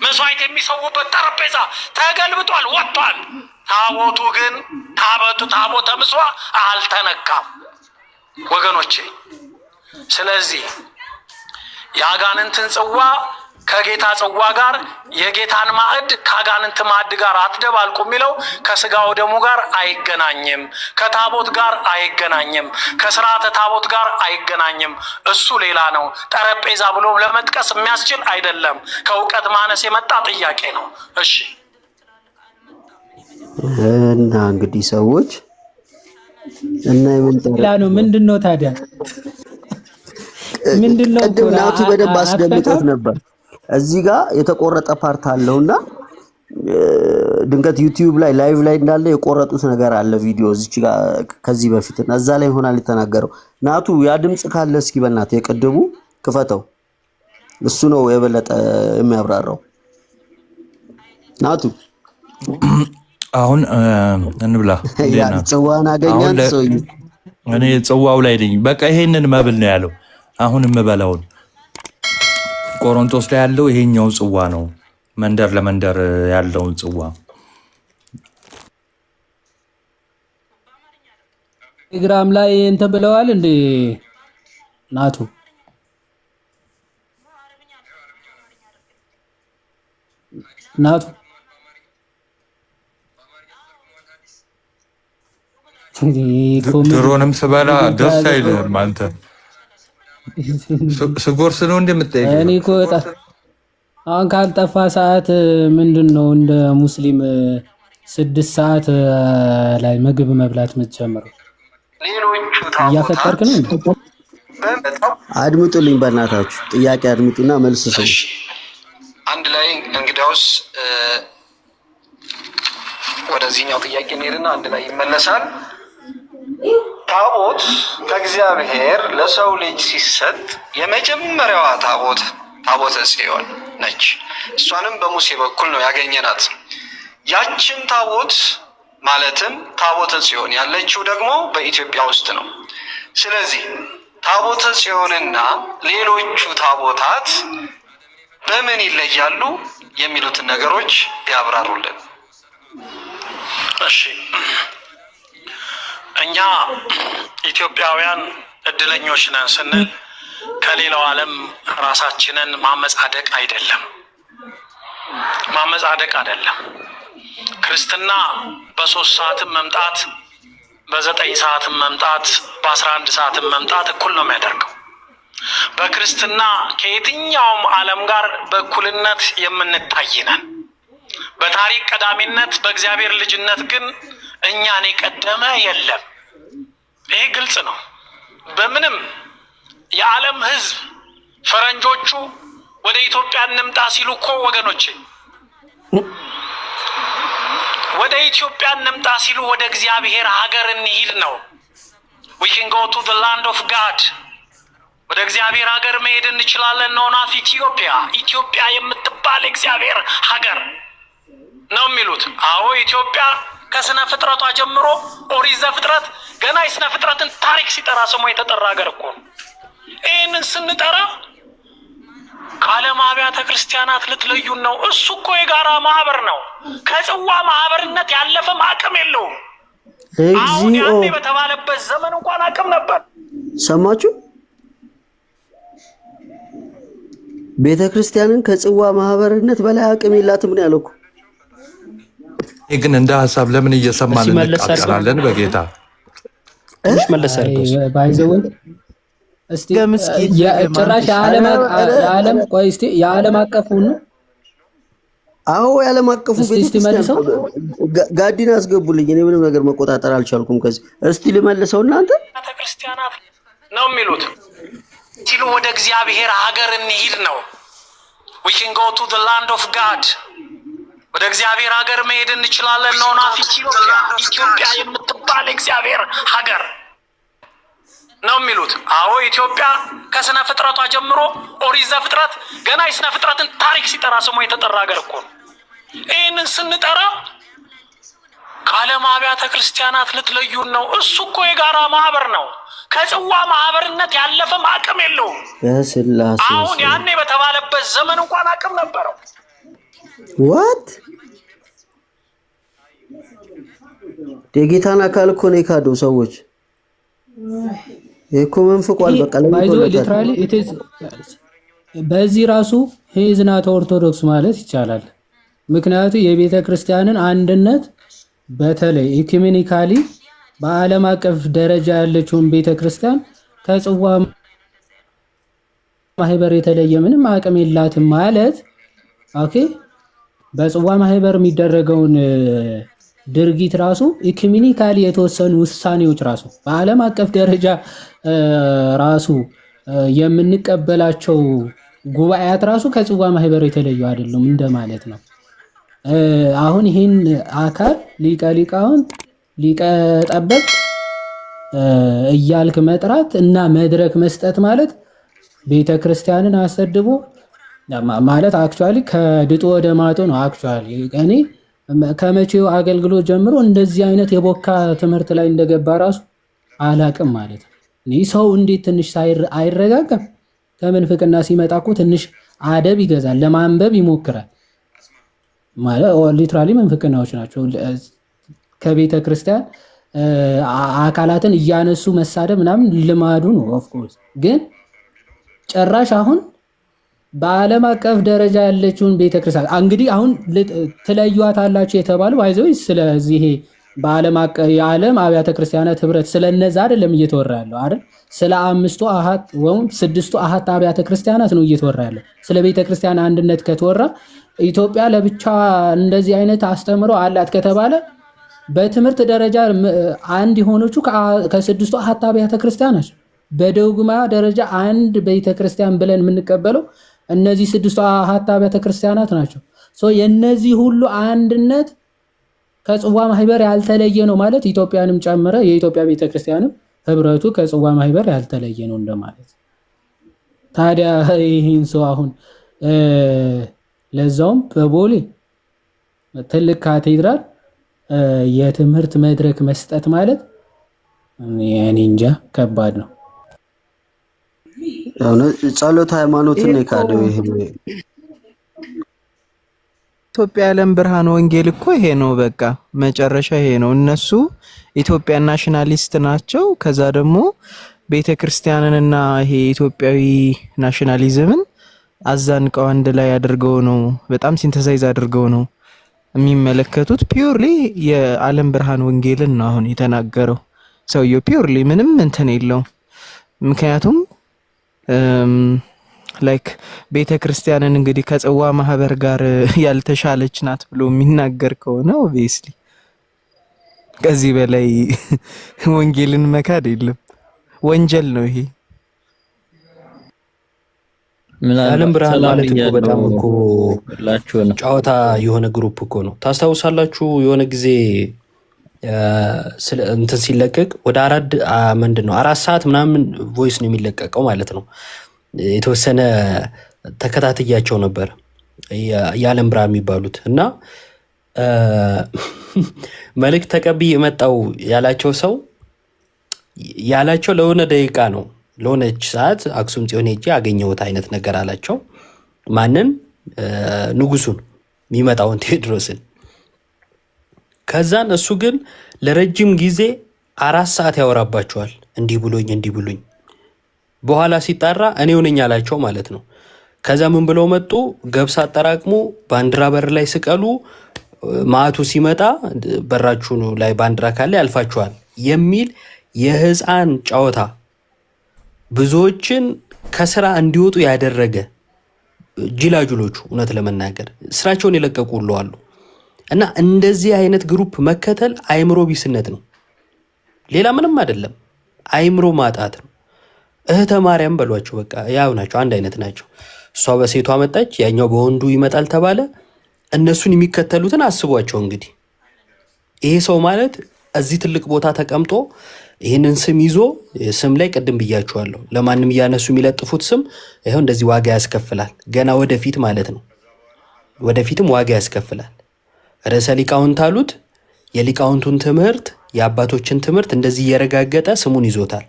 መስዋዕት የሚሰዉበት ጠረጴዛ ተገልብጧል፣ ወጥቷል። ታቦቱ ግን ታቦተ ምጽዋ አልተነካም ወገኖቼ። ስለዚህ የአጋንንትን ጽዋ ከጌታ ጽዋ ጋር፣ የጌታን ማዕድ ከአጋንንት ማዕድ ጋር አትደባልቁ የሚለው ከስጋው ደሙ ጋር አይገናኝም፣ ከታቦት ጋር አይገናኝም፣ ከስርዓተ ታቦት ጋር አይገናኝም። እሱ ሌላ ነው። ጠረጴዛ ብሎ ለመጥቀስ የሚያስችል አይደለም። ከእውቀት ማነስ የመጣ ጥያቄ ነው። እሺ። እና እንግዲህ ሰዎች እና የምን ሌላ ነው። ምንድን ነው ታዲያ? ምንድን ነው? ቅድም ናቱ በደንብ አስደምጦት ነበር። እዚህ ጋር የተቆረጠ part አለውና ድንገት ዩቲዩብ ላይ live ላይ እንዳለ የቆረጡት ነገር አለ፣ ቪዲዮ እዚች ጋር ከዚህ በፊት እና እዛ ላይ ይሆናል የተናገረው። ናቱ፣ ያ ድምጽ ካለ እስኪ በእናትህ የቅድሙ ክፈተው። እሱ ነው የበለጠ የሚያብራራው። ናቱ። አሁን እንብላ። ጽዋን አገኛል ሰውዬው። እኔ ጽዋው ላይ ነኝ። በቃ ይሄንን መብል ነው ያለው። አሁን የምበላውን ቆሮንቶስ ላይ ያለው ይሄኛው ጽዋ ነው። መንደር ለመንደር ያለውን ጽዋ። ቴሌግራም ላይ እንትን ብለዋል እንዴ ናቱ? ናቱ፣ ድሮንም ስበላ ደስ አይልህም አንተ። ስጎርስ ነው እንደምጠይቀኝ። እኔ እኮ አሁን ካልጠፋ ሰዓት ምንድን ነው እንደ ሙስሊም 6 ሰዓት ላይ ምግብ መብላት የምትጀምረው? እያፈጠርክ ነው እንዴ? አድምጡልኝ፣ በእናታችሁ ጥያቄ አድምጡና መልስ ስሙ። አንድ ላይ እንግዲያውስ ወደዚህኛው ጥያቄ እንሄድና አንድ ላይ ይመለሳል። ታቦት ከእግዚአብሔር ለሰው ልጅ ሲሰጥ የመጀመሪያዋ ታቦት ታቦተ ጽዮን ነች። እሷንም በሙሴ በኩል ነው ያገኘናት። ያችን ታቦት ማለትም ታቦተ ጽዮን ያለችው ደግሞ በኢትዮጵያ ውስጥ ነው። ስለዚህ ታቦተ ጽዮንና ሌሎቹ ታቦታት በምን ይለያሉ የሚሉትን ነገሮች ቢያብራሩልን። እሺ፣ እኛ ኢትዮጵያውያን እድለኞች ነን ስንል ከሌላው ዓለም ራሳችንን ማመጻደቅ አይደለም፣ ማመጻደቅ አይደለም። ክርስትና በ3 ሰዓትም መምጣት፣ በ9 ሰዓትም መምጣት፣ በ11 ሰዓትም መምጣት እኩል ነው የሚያደርገው። በክርስትና ከየትኛውም ዓለም ጋር በእኩልነት የምንታይ ነን። በታሪክ ቀዳሚነት በእግዚአብሔር ልጅነት ግን እኛን የቀደመ የለም። ይሄ ግልጽ ነው። በምንም የዓለም ሕዝብ ፈረንጆቹ ወደ ኢትዮጵያ እንምጣ ሲሉ እኮ ወገኖቼ፣ ወደ ኢትዮጵያ እንምጣ ሲሉ ወደ እግዚአብሔር ሀገር እንሂድ ነው። We can go to the land of God፣ ወደ እግዚአብሔር ሀገር መሄድ እንችላለን። Known as ኢትዮጵያ፣ ኢትዮጵያ የምትባል እግዚአብሔር ሀገር ነው የሚሉት። አዎ፣ ኢትዮጵያ ከስነ ፍጥረቷ ጀምሮ ኦሪት ዘፍጥረት ገና የስነ ፍጥረትን ታሪክ ሲጠራ ስሟ የተጠራ ሀገር እኮ ነው። ይህንን ስንጠራ ከዓለም አብያተ ክርስቲያናት ልትለዩን ነው። እሱ እኮ የጋራ ማህበር ነው። ከጽዋ ማህበርነት ያለፈም አቅም የለውም። አሁን እግዚኦ! ያኔ በተባለበት ዘመን እንኳን አቅም ነበር። ሰማችሁ? ቤተ ክርስቲያንን ከጽዋ ማህበርነት በላይ አቅም የላትም ነው ያለው እኮ። ይህ ግን እንደ ሀሳብ ለምን እየሰማን እስኪ መለስ አድርገው። እንቃጠላለን? በጌታ። ትንሽ መለስ አድርገው እስኪ። By the way እስቲ ድገም እስኪ ድገም። ጭራሽ አንተ። የዓለም የዓለም ቆይ እስቲ የዓለም አቀፉን አዎ፣ የዓለም አቀፉ እስቲ እስቲ ቤተክርስቲያን መልሰው። ጋዲን አስገቡልኝ። እኔ ምንም ነገር መቆጣጠር አልቻልኩም። ከዚህ እስቲ ልመልሰው እናንተ። አብያተ ክርስቲያናት ነው የሚሉት ሲሉ ወደ እግዚአብሔር ሀገር እንሂድ ነው። We can go to the land of God፣ ወደ እግዚአብሔር ሀገር መሄድ እንችላለን። Known as ኢትዮጵያ፣ ኢትዮጵያ የምትባል እግዚአብሔር ሀገር ነው የሚሉት። አዎ፣ ኢትዮጵያ ከስነ ፍጥረቷ ጀምሮ ኦሪት ዘፍጥረት ገና የስነ ፍጥረትን ታሪክ ሲጠራ ስሟ የተጠራ ሀገር እኮ ነው። ይህንን ስንጠራ ከዓለም አብያተ ክርስቲያናት ልትለዩን ነው። እሱ እኮ የጋራ ማህበር ነው። ከጽዋ ማህበርነት ያለፈም አቅም የለውም። በስላሴ አሁን ስም። ያኔ በተባለበት ዘመን እንኳን አቅም ነበረው። What? የጌታን አካል እኮ ነው የካደው ሰዎች። ይሄ እኮ መንፍቋል። በቃ by the way ለይቶለታል። Literally it is በዚህ ራሱ he's not ኦርቶዶክስ ማለት ይቻላል። ምክንያቱ የቤተ ክርስቲያንን አንድነት በተለይ ecumenically በዓለም አቀፍ ደረጃ ያለችውን ቤተ ክርስቲያን ከጽዋ ማህበር የተለየ ምንም አቅም የላትም ማለት okay፣ በጽዋ ማህበር የሚደረገውን ድርጊት ራሱ ecumenically የተወሰኑ ውሳኔዎች ራሱ በዓለም አቀፍ ደረጃ ራሱ የምንቀበላቸው ጉባኤያት ራሱ ከጽዋ ማህበር የተለዩ አይደሉም እንደማለት ነው። አሁን ይህን አካል ሊቀ ሊቃውንት፣ ሊቀ ጠበብት እያልክ መጥራት እና መድረክ መስጠት ማለት ቤተ ክርስቲያንን አሰድቦ ማለት actually ከድጡ ወደ ማጡ ነው። Actually እኔ ከመቼው አገልግሎት ጀምሮ እንደዚህ አይነት የቦካ ትምህርት ላይ እንደገባ ራሱ አላቅም ማለት ነው። እኔ ሰው እንዴት ትንሽ አይረጋጋም? ከምንፍቅና ሲመጣ እኮ ትንሽ አደብ ይገዛል፣ ለማንበብ ይሞክራል። ማለት literally ምንፍቅናዎች ናቸው። ከቤተ ክርስቲያን አካላትን እያነሱ መሳደብ ምናምን ልማዱ ነው። Of course ግን ጭራሽ አሁን በዓለም አቀፍ ደረጃ ያለችውን ቤተክርስቲያን እንግዲህ አሁን ትለዩዋታላችሁ የተባለው by the way ስለዚህ ይሄ በዓለም አቀፍ የዓለም አብያተ ክርስቲያናት ህብረት ስለነዛ አይደለም እየተወራ ያለው አይደል? ስለ አምስቱ አሃት ወይም ስድስቱ አሃት አብያተ ክርስቲያናት ነው እየተወራ ያለው። ስለ ቤተክርስቲያን አንድነት ከተወራ ኢትዮጵያ ለብቻ እንደዚህ አይነት አስተምሮ አላት ከተባለ በትምህርት ደረጃ አንድ የሆነችው ከስድስቱ አሃት አብያተ ክርስቲያን ናቸው። በዶግማ ደረጃ አንድ ቤተክርስቲያን ብለን የምንቀበለው እነዚህ ስድስቱ አሃት አብያተ ክርስቲያናት ናቸው። So የነዚህ ሁሉ አንድነት ከጽዋ ማህበር ያልተለየ ነው ማለት ኢትዮጵያንም ጨምረ የኢትዮጵያ ቤተክርስቲያንም ህብረቱ ከጽዋ ማህበር ያልተለየ ነው እንደማለት። ታዲያ ይህን ሰው አሁን ለዛውም በቦሌ ትልቅ ካቴድራል የትምህርት መድረክ መስጠት ማለት እኔ እንጃ ከባድ ነው። ጸሎት ሃይማኖትን ይሄ እኮ የካደው ይሄ። ኢትዮጵያ የዓለም ብርሃን ወንጌል እኮ ይሄ ነው። በቃ መጨረሻ ይሄ ነው። እነሱ ኢትዮጵያ nationalist ናቸው። ከዛ ደግሞ ቤተ ክርስቲያንንና ይሄ ኢትዮጵያዊ nationalism ን አዛንቀው አንድ ላይ አድርገው ነው፣ በጣም synthesize አድርገው ነው። የሚመለከቱት purely የዓለም ብርሃን ወንጌልን ነው አሁን የተናገረው ሰውየው። Purely ምንም እንትን የለውም። ምክንያቱም like ቤተ ክርስቲያንን እንግዲህ ከጽዋ ማህበር ጋር ያልተሻለች ናት ብሎ የሚናገር ከሆነ obviously ከዚህ በላይ ወንጌልን መካድ የለም፣ ወንጀል ነው ይሄ። የዓለም ብርሃን ሰላም ማለት እኮ ብያለሁ በጣም እኮ ሁላችሁንም። ጨዋታ የሆነ group እኮ ነው። ታስታውሳላችሁ? የሆነ ጊዜ ስለ እንትን ሲለቀቅ ወደ አራት ምንድን ነው 4 ሰዓት ምናምን voice ነው የሚለቀቀው ማለት ነው። የተወሰነ ተከታትያቸው ነበር የዓለም ብርሃን የሚባሉት እና መልእክት ተቀብዬ የመጣው ያላቸው ሰው ያላቸው ለሆነ ደቂቃ ነው፣ ለሆነች ሰዓት አክሱም ጽዮን ሄጄ አገኘሁት አይነት ነገር አላቸው። ማንን? ንጉሱን፣ የሚመጣውን ቴዎድሮስን። ከዛን እሱ ግን ለረጅም ጊዜ 4 ሰዓት ያወራባቸዋል። እንዲህ ብሎኝ እንዲህ ብሎኝ፣ በኋላ ሲጣራ እኔው ነኝ አላቸው ማለት ነው። ከዛ ምን ብለው መጡ? ገብስ አጠራቅሙ፣ ባንዲራ በር ላይ ስቀሉ፣ ማዕቱ ሲመጣ በራችሁ ላይ ባንዲራ ካለ ያልፋችኋል የሚል የህፃን ጨዋታ ብዙዎችን ከስራ እንዲወጡ ያደረገ፣ ጅላጅሎቹ እውነት ለመናገር ስራቸውን የለቀቁ ሁሉ አሉ። እና እንደዚህ አይነት group መከተል አይምሮ ቢስነት ነው። ሌላ ምንም አይደለም። አይምሮ ማጣት ነው። እህተ ማርያም በሏቸው፣ በቃ ያው ናቸው፣ አንድ አይነት ናቸው። እሷ በሴቷ መጣች፣ ያኛው በወንዱ ይመጣል ተባለ። እነሱን የሚከተሉትን አስቧቸው እንግዲህ። ይሄ ሰው ማለት እዚህ ትልቅ ቦታ ተቀምጦ ይህንን ስም ይዞ፣ ስም ላይ ቅድም ብያችኋለሁ፣ ለማንም እያነሱ የሚለጥፉት ስም ይኸው እንደዚህ ዋጋ ያስከፍላል። ገና ወደፊት ማለት ነው፣ ወደፊትም ዋጋ ያስከፍላል። ርዕሰ ሊቃውንት አሉት። የሊቃውንቱን ትምህርት፣ የአባቶችን ትምህርት እንደዚህ እየረጋገጠ ስሙን ይዞታል።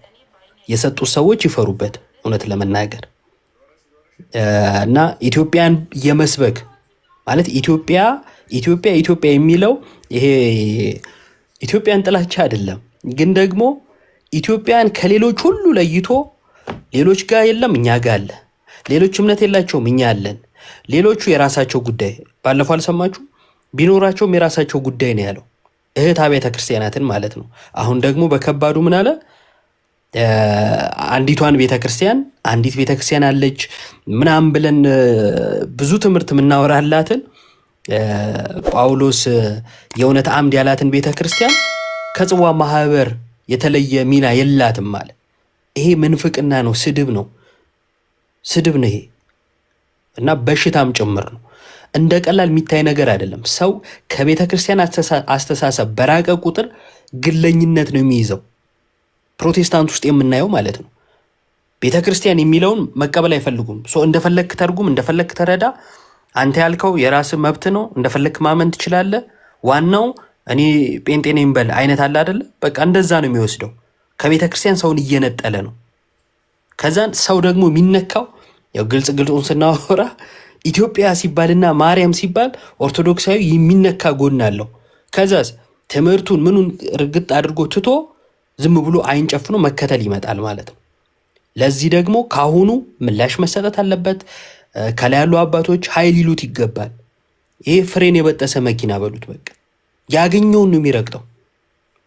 የሰጡት ሰዎች ይፈሩበት እውነት ለመናገር። እና ኢትዮጵያን የመስበክ ማለት ኢትዮጵያ ኢትዮጵያ ኢትዮጵያ የሚለው ይሄ ኢትዮጵያን ጥላቻ አይደለም፣ ግን ደግሞ ኢትዮጵያን ከሌሎች ሁሉ ለይቶ ሌሎች ጋር የለም እኛ ጋር አለ። ሌሎች እምነት የላቸውም እኛ አለን። ሌሎቹ የራሳቸው ጉዳይ፣ ባለፈው አልሰማችሁ? ቢኖራቸውም የራሳቸው ጉዳይ ነው ያለው፣ እህት አብያተ ክርስቲያናትን ማለት ነው። አሁን ደግሞ በከባዱ ምን አለ? አንዲቷን ቤተክርስቲያን፣ አንዲት ቤተክርስቲያን አለች ምናምን ብለን ብዙ ትምህርት የምናወራላትን፣ ጳውሎስ የእውነት አምድ ያላትን ቤተክርስቲያን ከጽዋ ማህበር የተለየ ሚና የላትም አለ። ይሄ ምንፍቅና ነው፣ ስድብ ነው፣ ስድብ ነው ይሄ እና በሽታም ጭምር ነው። እንደ ቀላል የሚታይ ነገር አይደለም። ሰው ከቤተ ክርስቲያን አስተሳሰብ በራቀ ቁጥር ግለኝነት ነው የሚይዘው። ፕሮቴስታንት ውስጥ የምናየው ማለት ነው። ቤተ ክርስቲያን የሚለውን መቀበል አይፈልጉም። So እንደፈለክ ተርጉም፣ እንደፈለክ ተረዳ። አንተ ያልከው የራስህ መብት ነው። እንደፈለክ ማመን ትችላለህ። ዋናው እኔ ጴንጤ ነኝ በል አይነት አለ አይደለ? በቃ እንደዛ ነው የሚወስደው። ከቤተ ክርስቲያን ሰውን እየነጠለ ነው። ከዛን ሰው ደግሞ የሚነካው ያው ግልጽ ግልጹን ስናወራ ኢትዮጵያ ሲባልና ማርያም ሲባል ኦርቶዶክሳዊ የሚነካ ጎን አለው። ከዛስ ትምህርቱን ምኑን ርግጥ አድርጎ ትቶ ዝም ብሎ አይን ጨፍኖ መከተል ይመጣል ማለት ነው። ለዚህ ደግሞ ከአሁኑ ምላሽ መሰጠት አለበት። ከላይ ያሉ አባቶች ኃይል ይሉት ይገባል። ይሄ ፍሬን የበጠሰ መኪና በሉት፣ በቃ ያገኘውን ነው የሚረግጠው።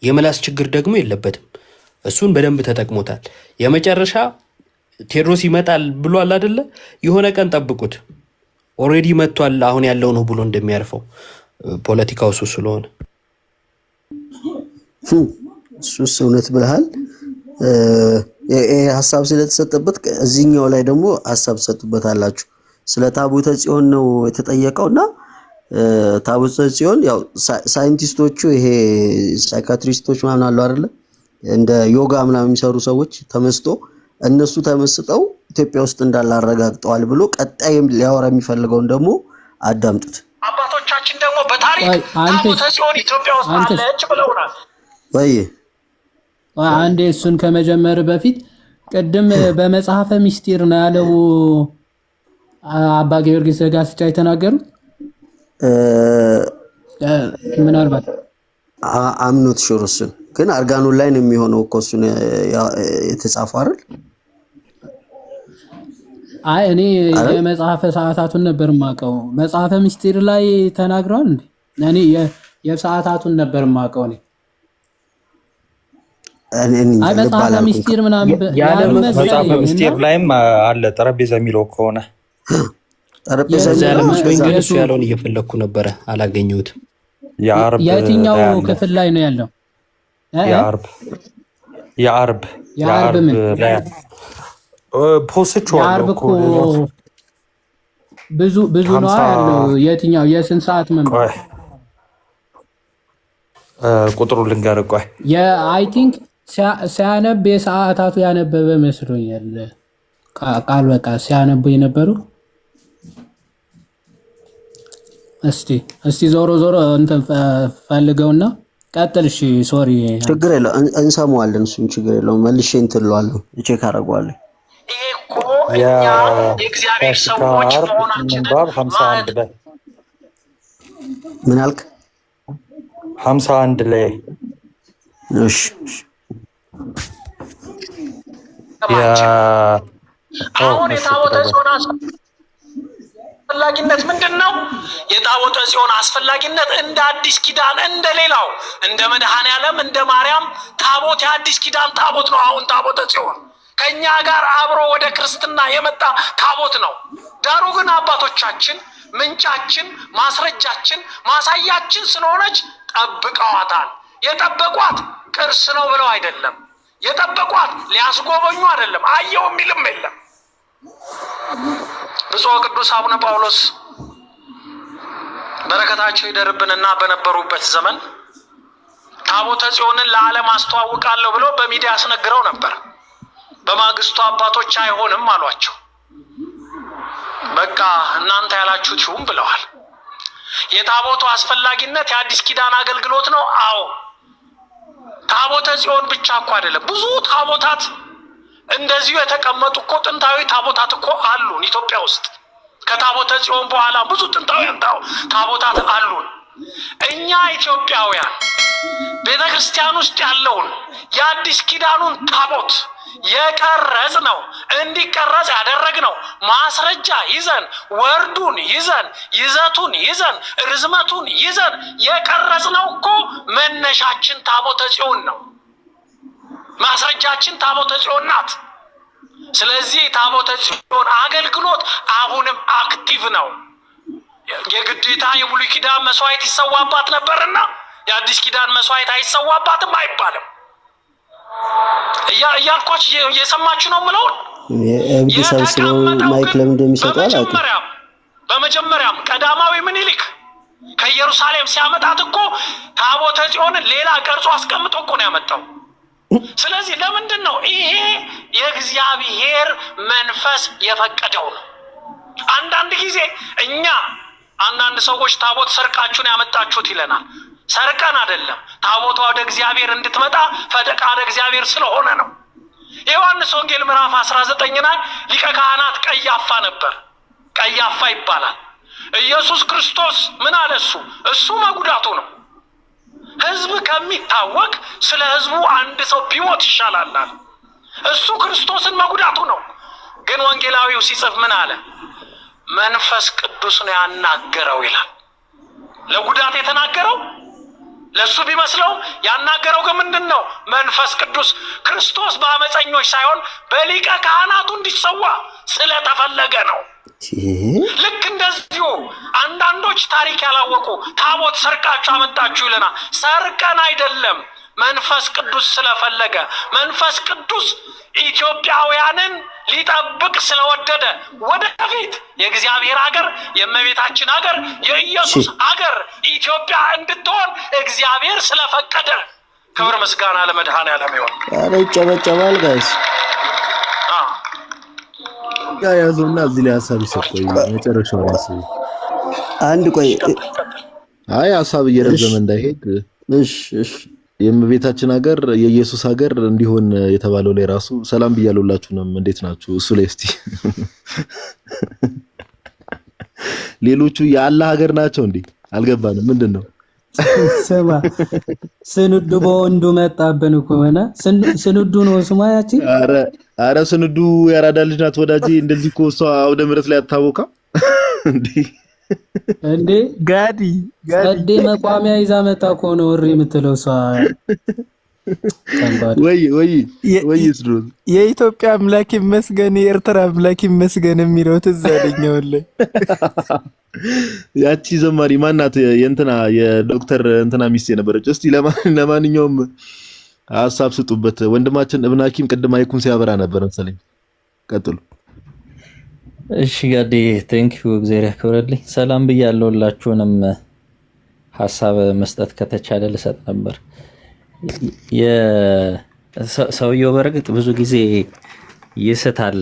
የምላስ ችግር ደግሞ የለበትም። እሱን በደንብ ተጠቅሞታል። የመጨረሻ ቴዎድሮስ ይመጣል ብሏል አደለ? የሆነ ቀን ጠብቁት። Already መጥቷል፣ አሁን ያለው ነው ብሎ እንደሚያርፈው ፖለቲካው እሱ ስለሆነ። እሱስ እውነት ብለሃል። ይሄ ሀሳብ ስለተሰጠበት እዚህኛው ላይ ደግሞ ሀሳብ ትሰጡበታላችሁ። ስለ ታቦተ ጽዮን ነው የተጠየቀው እና ታቦተ ጽዮን ያው ሳይንቲስቶቹ፣ ይሄ psychiatrist ኦች ምናምን አሉ አይደለ? እንደ ዮጋ ምናምን የሚሰሩ ሰዎች ተመስጦ፣ እነሱ ተመስጠው ኢትዮጵያ ውስጥ እንዳለ አረጋግጠዋል ብሎ ቀጣይ ሊያወራ የሚፈልገውን ደግሞ አዳምጡት። አባቶቻችን ደግሞ በታሪክ ቆይ አንተ ታቦተ ጽዮን ኢትዮጵያ ውስጥ አንተ አለች ብለውናል። ወይ ቆይ አንዴ፣ እሱን ከመጀመር በፊት ቅድም በመጽሐፈ ምስጢር ነው ያለው አባ ጊዮርጊስ ዘጋስጫ የተናገሩት ምናልባት I'm not sure። እሱን ግን አርጋኖን ላይ ነው የሚሆነው እኮ እሱን የተጻፈው አይደል? አይ እኔ አይደል? የመጽሐፈ ሰዓታቱን ነበር የማውቀው። መጽሐፈ ምስጢር ላይ ተናግረዋል እንዴ? እኔ የሰዓታቱን ነበር የማውቀው እኔ። እኔ እንጃ አይ ልብ መጽሐፈ አላልኩም። ምስጢር ምናምን ያለ ያሉ መጽሐፈ መሰለኝ እና ምስጢር ላይም አለ ጠረጴዛ የሚለው ከሆነ። ጠረጴዛ እዛ ያለ የሚለው መስሎኝ እንደዛ ግን ነው። እሱ ያለውን እየፈለግኩ ነበረ፣ አላገኘሁትም። የአርብ የትኛው ላይ አለ። ክፍል ላይ ነው ያለው? እ? የአርብ የአርብ የአርብ የአርብ ምን ላይ ፖስቼዋለሁ የአርብ እኮ። እኮ ብዙ ብዙ ነዋ 50 ያለው። የትኛው የስንት ሰዓት መንበር? ቆይ ቁጥሩ ልንገርህ። ቆይ። የ I think ሲያነብ የሰዓታቱ ያነበበ መስሎኛል። ቃል በቃል ሲያነቡ የነበሩ። እስቲ እስቲ ዞሮ ዞሮ እንትን ፈልገውና ቀጥል። እሺ sorry። ችግር የለው፣ እንሰማዋለን። እሱም ችግር የለውም። መልሼ እንትን እለዋለሁ፣ check አደርገዋለሁ። ይሄ እኮ እኛ የእግዚአብሔር የፋሲካ ሰዎች ዓርብ መሆናችንን ምንባብ 51 ማለት ላይ። ምን አልክ? 51 ላይ። እሺ እሺ። ማችን አሁን እሺ የታቦተ ቅረበ ጽዮን አስፈላጊነት ምንድን ነው? የታቦተ ጽዮን አስፈላጊነት እንደ አዲስ ኪዳን እንደ ሌላው እንደ መድኃኔ ዓለም እንደ ማርያም ታቦት የአዲስ ኪዳን ታቦት ነው። አሁን ታቦተ ጽዮን ከእኛ ጋር አብሮ ወደ ክርስትና የመጣ ታቦት ነው። ዳሩ ግን አባቶቻችን ምንጫችን፣ ማስረጃችን፣ ማሳያችን ስለሆነች ጠብቀዋታል። የጠበቋት ቅርስ ነው ብለው አይደለም። የጠበቋት ሊያስጎበኙ አይደለም። አየው የሚልም የለም። ብፁዕ ቅዱስ አቡነ ጳውሎስ በረከታቸው ይደርብንና በነበሩበት ዘመን ታቦተ ጽዮንን ለዓለም አስተዋውቃለሁ ብለው በሚዲያ አስነግረው ነበር። በማግስቱ አባቶች አይሆንም አሏቸው። በቃ እናንተ ያላችሁት ይሁን ብለዋል። የታቦቱ አስፈላጊነት የአዲስ ኪዳን አገልግሎት ነው። አዎ ታቦተ ጽዮን ብቻ እኮ አይደለም። ብዙ ታቦታት እንደዚሁ የተቀመጡ እኮ ጥንታዊ ታቦታት እኮ አሉን ኢትዮጵያ ውስጥ። ከታቦተ ጽዮን በኋላ ብዙ ጥንታውያን ታቦታት አሉን። እኛ ኢትዮጵያውያን ቤተ ክርስቲያን ውስጥ ያለውን የአዲስ ኪዳኑን ታቦት የቀረጽ ነው፣ እንዲቀረጽ ያደረግነው ማስረጃ ይዘን፣ ወርዱን ይዘን፣ ይዘቱን ይዘን፣ ርዝመቱን ይዘን የቀረጽ ነው እኮ። መነሻችን ታቦተ ጽዮን ነው። ማስረጃችን ታቦተ ጽዮን ናት። ስለዚህ ታቦተ ጽዮን አገልግሎት አሁንም active ነው። የግዴታ የብሉይ ኪዳን መስዋዕት ይሰዋባት ነበርና የአዲስ ኪዳን መስዋዕት አይሰዋባትም አይባልም። እያልኳችሁ እየሰማችሁ ነው የምለውን። እብድ ሰብስበው የተቀመጠው mic ግን ለምን እንደሚሰጡ አላውቅም። በመጀመሪያም ቀዳማዊ ምኒልክ ከኢየሩሳሌም ሲያመጣት እኮ ታቦተ ጽዮንን ሌላ ቀርጾ አስቀምጦ እኮ ነው ያመጣው። ስለዚህ ለምንድን ነው ይሄ? የእግዚአብሔር መንፈስ የፈቀደው ነው። አንዳንድ ጊዜ እኛ አንዳንድ ሰዎች ታቦት ሰርቃችሁን ያመጣችሁት ይለናል። ሰርቀን አይደለም፣ ታቦቷ ወደ እግዚአብሔር እንድትመጣ ፈቃደ እግዚአብሔር ስለሆነ ነው። የዮሐንስ ወንጌል ምዕራፍ 19 ላይ ሊቀ ካህናት ቀያፋ ነበር። ቀያፋ ይባላል። ኢየሱስ ክርስቶስ ምን አለ? እሱ መጉዳቱ ነው። ሕዝብ ከሚታወቅ ስለ ሕዝቡ አንድ ሰው ቢሞት ይሻላል አለ። እሱ ክርስቶስን መጉዳቱ ነው። ግን ወንጌላዊው ሲጽፍ ምን አለ? መንፈስ ቅዱስ ነው ያናገረው ይላል። ለጉዳት የተናገረው ለእሱ ቢመስለው ያናገረው ግን ምንድን ነው? መንፈስ ቅዱስ። ክርስቶስ በአመፀኞች ሳይሆን በሊቀ ካህናቱ እንዲሰዋ ስለተፈለገ ነው። ልክ እንደዚሁ አንዳንዶች ታሪክ ያላወቁ ታቦት ሰርቃችሁ አመጣችሁ ይለናል። ሰርቀን አይደለም፣ መንፈስ ቅዱስ ስለፈለገ፣ መንፈስ ቅዱስ ኢትዮጵያውያንን ሊጠብቅ ስለወደደ ወደፊት የእግዚአብሔር ሀገር፣ የእመቤታችን ሀገር፣ የኢየሱስ ሀገር ኢትዮጵያ እንድትሆን እግዚአብሔር ስለፈቀደ ክብር ምስጋና ለመድኃኔዓለም ይሁን። ኧረ ይጨበጨባል guys። ያ ያዘውና እዚህ ላይ ሀሳብ ይሰጥ። ቆይ መጨረሻው ላይ ሀሳብ አንድ ቆይ። አይ ሀሳብ እየረዘመ እንዳይሄድ። እሺ እሺ። የእመቤታችን ሀገር የኢየሱስ ሀገር እንዲሆን የተባለው ላይ ራሱ ሰላም ብያለሁላችሁንም እንዴት ናችሁ? እሱ ላይ እስቲ ሌሎቹ የአላህ ሀገር ናቸው እንዴ? አልገባንም። ምንድን ነው? ስማ ስንዱ በወንዱ መጣብን እኮ ሆነ። ስንዱ ነው ስሟ ያቺ። አረ አረ ስንዱ ያራዳ ልጅ ናት ወዳጄ። እንደዚህ እኮ እሷ አውደ ምሕረት ላይ አታወቃም እንዴ? እንዴ ጋዲ ጋዲ ጸዴ መቋሚያ ይዛ መጣ እኮ ነው እሪ የምትለው እሷ። ከባድ። ወይ ወይ ወይ ስድሮስ። የኢትዮጵያ አምላክ ይመስገን፣ የኤርትራ አምላክ ይመስገን የሚለው ትዝ አለኝ አሁን ላይ። ያቺ ዘማሪ ማናት? የእንትና የዶክተር እንትና ሚስት የነበረች። እስቲ ለማንኛውም ሀሳብ ስጡበት። ወንድማችን እብን ሐኪም ቅድም mic ኡን ሲያበራ ነበር መሰለኝ። ቀጥሉ። እሺ ጋዴ፣ thank you፣ እግዚአብሔር ያክብረልኝ። ሰላም ብያለሁ ሁላችሁንም። ሀሳብ መስጠት ከተቻለ ልሰጥ ነበር። ሰውየው በእርግጥ ብዙ ጊዜ ይስታል።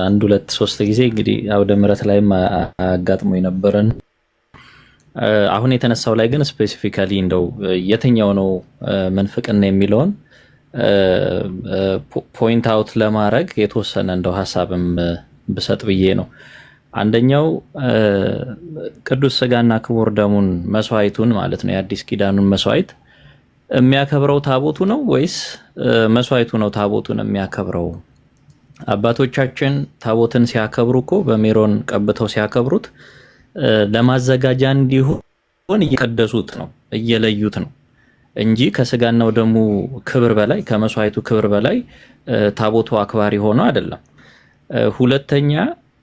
አንድ ሁለት ሶስት ጊዜ እንግዲህ አውደ ምሕረት ላይም አጋጥሞ የነበረን፣ አሁን የተነሳው ላይ ግን specifically እንደው የትኛው ነው ምንፍቅና የሚለውን point out ለማድረግ የተወሰነ እንደው ሀሳብም ብሰጥ ብዬ ነው። አንደኛው ቅዱስ ስጋና ክቡር ደሙን፣ መስዋዕቱን ማለት ነው፣ የአዲስ ኪዳኑን መስዋዕት የሚያከብረው ታቦቱ ነው ወይስ መስዋዕቱ ነው ታቦቱን የሚያከብረው? አባቶቻችን ታቦትን ሲያከብሩ እኮ በሜሮን ቀብተው ሲያከብሩት ለማዘጋጃ እንዲሆን እየቀደሱት ነው፣ እየለዩት ነው እንጂ ከስጋና ደሙ ክብር በላይ፣ ከመስዋዕቱ ክብር በላይ ታቦቱ አክባሪ ሆኖ አይደለም። ሁለተኛ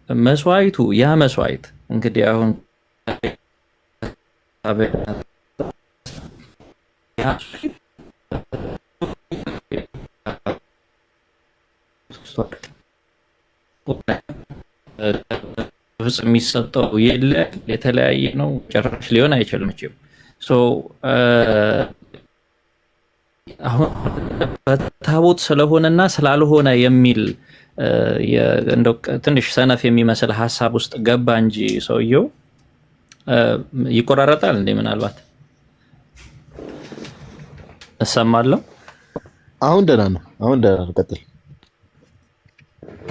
መስዋዕቱ፣ ያ መስዋዕት እንግዲህ አሁን ግብጽ የሚሰጠው የለ የተለያየ ነው፣ ጭራሽ ሊሆን አይችልም። መቼም so አሁን በታቦት ስለሆነና ስላልሆነ የሚል እንደው ትንሽ ሰነፍ የሚመስል ሀሳብ ውስጥ ገባ እንጂ ሰውየው። ይቆራረጣል እንዴ? ምናልባት እሰማለሁ። አሁን ደህና ነው። አሁን ደህና ነው። ቀጥል።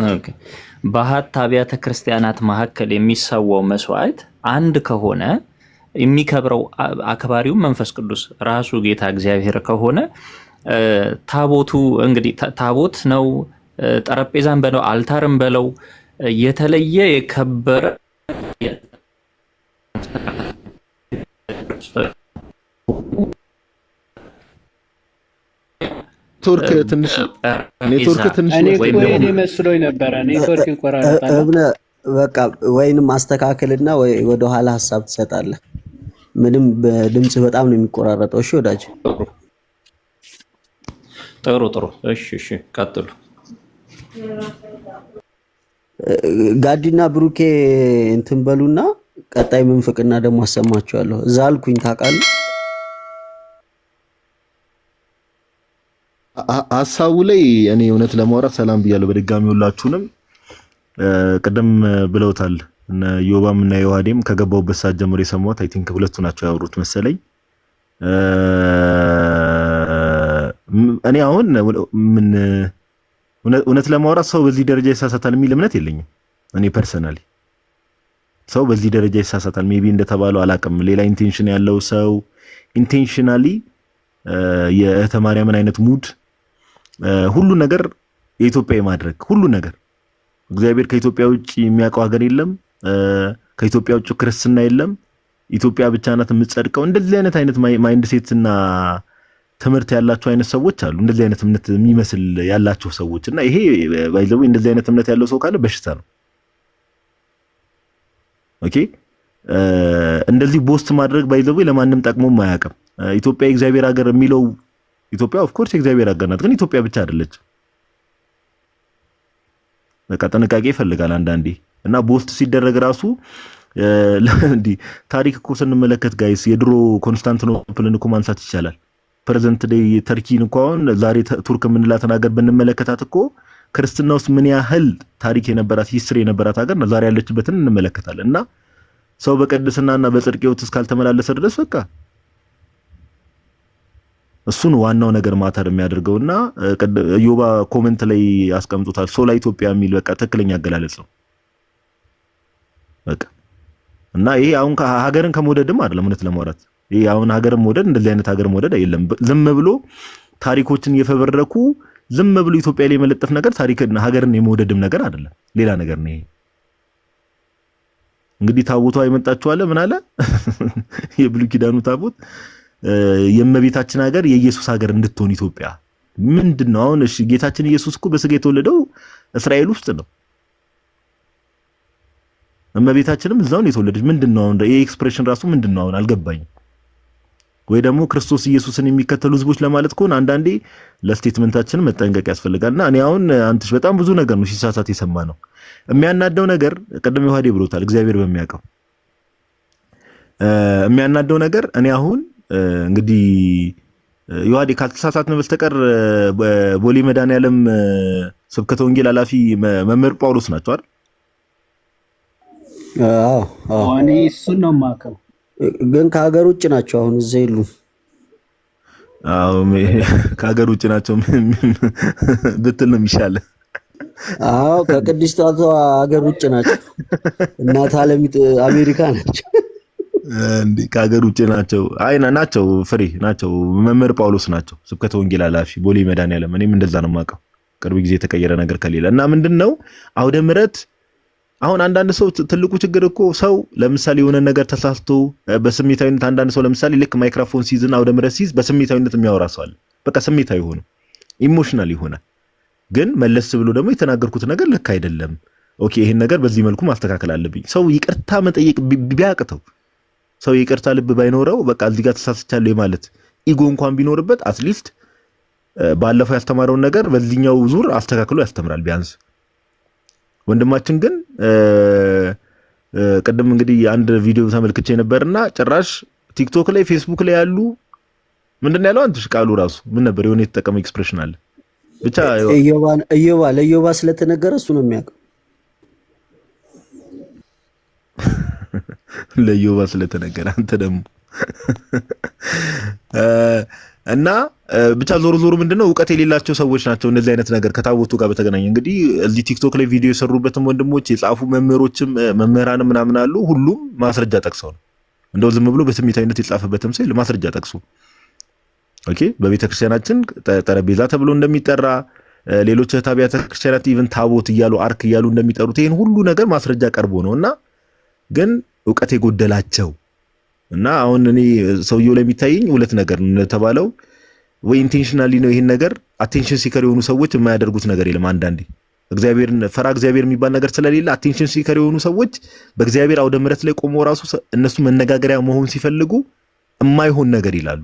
Okay። በሀት አብያተ ክርስቲያናት መካከል የሚሰዋው መስዋዕት አንድ ከሆነ፣ የሚከብረው አክባሪው መንፈስ ቅዱስ ራሱ ጌታ እግዚአብሔር ከሆነ፣ ታቦቱ እንግዲህ ታቦት ነው፣ ጠረጴዛን በለው altar ም በለው የተለየ የከበረ ኔትወርክ ትንሽ ኔትወርክ ትንሽ እኔ እኮ የኔ መስሎኝ ነበረ። ኔትወርክ ይቆራረጣል። እብነ በቃ ወይንም አስተካክልና ወይ ወደኋላ ሀሳብ ትሰጣለህ። ምንም በድምጽ በጣም ነው የሚቆራረጠው። እሺ ወዳጅ። ጥሩ ጥሩ። እሺ እሺ፣ ቀጥሉ። ጋዲና ብሩኬ እንትን በሉና ቀጣይ ምንፍቅና ደግሞ አሰማችኋለሁ። እዛ አልኩኝ ታውቃለህ። ሀሳቡ ላይ እኔ እውነት ለማውራት ሰላም ብያለሁ በድጋሚ ሁላችሁንም። ቅድም ብለውታል እነ ዮባም እና ዮሐዴም፣ ከገባሁበት ሰዓት ጀምሮ የሰማሁት I think ሁለቱ ናቸው ያወሩት መሰለኝ። እኔ አሁን ምን እውነት ለማውራት ሰው በዚህ ደረጃ ይሳሳታል የሚል እምነት የለኝም። እኔ personally ሰው በዚህ ደረጃ ይሳሳታል maybe እንደተባለው አላውቅም። ሌላ intention ያለው ሰው intentionally የእህተ ማርያምን አይነት mood ሁሉ ነገር የኢትዮጵያ የማድረግ፣ ሁሉ ነገር እግዚአብሔር ከኢትዮጵያ ውጭ የሚያውቀው ሀገር የለም። ከኢትዮጵያ ውጭ ክርስትና የለም። ኢትዮጵያ ብቻ ናት የምትጸድቀው። እንደዚህ አይነት mindset እና ትምህርት ያላቸው አይነት ሰዎች አሉ። እንደዚህ አይነት እምነት የሚመስል ያላቸው ሰዎች እና ይሄ by the way እንደዚህ አይነት እምነት ያለው ሰው ካለ በሽታ ነው። Okay፣ እንደዚህ boast ማድረግ by the way ለማንም ጠቅሞም አያውቅም። ኢትዮጵያ የእግዚአብሔር ሀገር የሚለው፣ ኢትዮጵያ of course የእግዚአብሔር ሀገር ናት፣ ግን ኢትዮጵያ ብቻ አይደለችም። በቃ ጥንቃቄ ይፈልጋል አንዳንዴ እና boast ሲደረግ ራሱ እንዲህ ታሪክ እኮ ስንመለከት guys የድሮ ኮንስታንቲኖፕልን እኮ ማንሳት ይቻላል። Present day ተርኪን እኮ፣ አሁን ዛሬ ቱርክ የምንላትን ሀገር ብንመለከታት እኮ ክርስትና ውስጥ ምን ያህል ታሪክ የነበራት፣ history የነበራት ሀገር ነው። ዛሬ ያለችበትን እንመለከታለን። እና ሰው በቅድስናና በጽድቅ ሕይወት እስካልተመላለሰ ድረስ በቃ እሱን ዋናው ነገር matter የሚያደርገውና ዮባ comment ላይ አስቀምጦታል። ሶላ ኢትዮጵያ የሚል በቃ ትክክለኛ አገላለጽ ነው። በቃ እና ይሄ አሁን ሀገርን ከመውደድም አይደለም፣ እውነት ለማውራት ይሄ አሁን ሀገርን መውደድ፣ እንደዚህ አይነት ሀገር መውደድ የለም። ዝም ብሎ ታሪኮችን እየፈበረኩ ዝም ብሎ ኢትዮጵያ ላይ የመለጠፍ ነገር ታሪክን ሀገርን የመውደድም ነገር አይደለም፣ ሌላ ነገር ነው ይሄ። እንግዲህ ታቦቷ የመጣችው አለ ምን አለ የብሉይ ኪዳኑ ታቦት የእመቤታችን ሀገር የኢየሱስ ሀገር እንድትሆን ኢትዮጵያ ምንድን ነው አሁን? እሺ ጌታችን ኢየሱስ እኮ በስጋ የተወለደው እስራኤል ውስጥ ነው። እመቤታችንም እዛው ነው የተወለደች። ምንድን ነው አሁን ይሄ expression ራሱ ምንድን ነው አሁን አልገባኝም። ወይ ደግሞ ክርስቶስ ኢየሱስን የሚከተሉ ህዝቦች ለማለት ከሆነ አንዳንዴ ለ statement ኣችን መጠንቀቅ ያስፈልጋልና እኔ አሁን አንትሽ በጣም ብዙ ነገር ነው ሲሳሳት የሰማ ነው። የሚያናደው ነገር ቅድም ዮሐዴ ብሎታል፣ እግዚአብሔር በሚያውቀው የሚያናደው ነገር እኔ አሁን እንግዲህ ዮሐዴ ካልተሳሳትን በስተቀር ቦሌ መድኃኔዓለም ስብከተ ወንጌል ኃላፊ መምህር ጳውሎስ ናቸው አይደል? አዎ አዎ። እኔ እሱን ነው የማውቀው። ግን ከሀገር ውጭ ናቸው አሁን እዛ የሉም። አዎ ከሀገር ውጭ ናቸው ብትል ነው የሚሻለው። አዎ ከቅድስቷ ሀገር ውጭ ናቸው። እናት ዓለም አሜሪካ ናቸው። እንዴ ከሀገር ውጭ ናቸው። አይ ናቸው፣ ፍሬ ናቸው። መምህር ጳውሎስ ናቸው ስብከተ ወንጌል ኃላፊ ቦሌ መድኃኔዓለም። እኔም እንደዛ ነው የማውቀው፣ ቅርብ ጊዜ የተቀየረ ነገር ከሌለ እና ምንድን ነው አውደ ምሕረት አሁን አንዳንድ ሰው ትልቁ ችግር እኮ ሰው ለምሳሌ የሆነ ነገር ተሳስቶ በስሜታዊነት አንዳንድ ሰው ለምሳሌ ልክ ማይክሮፎን ሲይዝና አውደ ምሕረት ሲይዝ በስሜታዊነት የሚያወራ ሰው አለ። በቃ ስሜታዊ ሆኖ emotional ይሆናል። ግን መለስ ብሎ ደግሞ የተናገርኩት ነገር ልክ አይደለም፣ okay ይሄን ነገር በዚህ መልኩ ማስተካከል አለብኝ። ሰው ይቅርታ መጠየቅ ቢያቅተው፣ ሰው ይቅርታ ልብ ባይኖረው፣ በቃ እዚህ ጋር ተሳስቻለሁ ማለት ego እንኳን ቢኖርበት at least ባለፈው ያስተማረውን ነገር በዚህኛው ዙር አስተካክሎ ያስተምራል ቢያንስ። ወንድማችን ግን ቅድም እንግዲህ አንድ ቪዲዮ ተመልክቼ ነበርና ጭራሽ ቲክቶክ ላይ ፌስቡክ ላይ ያሉ ምንድን ነው ያለው? አንትሽ ቃሉ ራሱ ምን ነበር? የሆነ የተጠቀመው expression አለ ብቻ። እዮባ ለእዮባ ስለተነገረ እሱ ነው የሚያውቀው። ለእዮባ ስለተነገረ አንተ ደግሞ እና ብቻ ዞሮ ዞሮ ምንድነው እውቀት የሌላቸው ሰዎች ናቸው እንደዚህ አይነት ነገር ከታቦቱ ጋር በተገናኘ እንግዲህ እዚህ ቲክቶክ ላይ ቪዲዮ የሰሩበትም ወንድሞች የጻፉ መምህሮችም መምህራንም ምናምን አሉ። ሁሉም ማስረጃ ጠቅሰው ነው። እንደው ዝም ብሎ በስሜታዊነት የጻፈበትም ሰው ማስረጃ ጠቅሶ okay፣ በቤተክርስቲያናችን ጠረጴዛ ተብሎ እንደሚጠራ፣ ሌሎች እህት አብያተ ክርስቲያናት even ታቦት እያሉ ark እያሉ እንደሚጠሩት ይህን ሁሉ ነገር ማስረጃ ቀርቦ ነው። እና ግን እውቀት የጎደላቸው እና አሁን እኔ ሰውየው ላይ የሚታየኝ ሁለት ነገር ነው እንደተባለው፣ ወይ intentionally ነው ይሄን ነገር፣ attention seeker የሆኑ ሰዎች የማያደርጉት ነገር የለም። አንዳንዴ እግዚአብሔርን ፈራ እግዚአብሔር የሚባል ነገር ስለሌለ attention seeker የሆኑ ሰዎች በእግዚአብሔር አውደ ምሕረት ላይ ቆመው ራሱ እነሱ መነጋገሪያ መሆን ሲፈልጉ የማይሆን ነገር ይላሉ።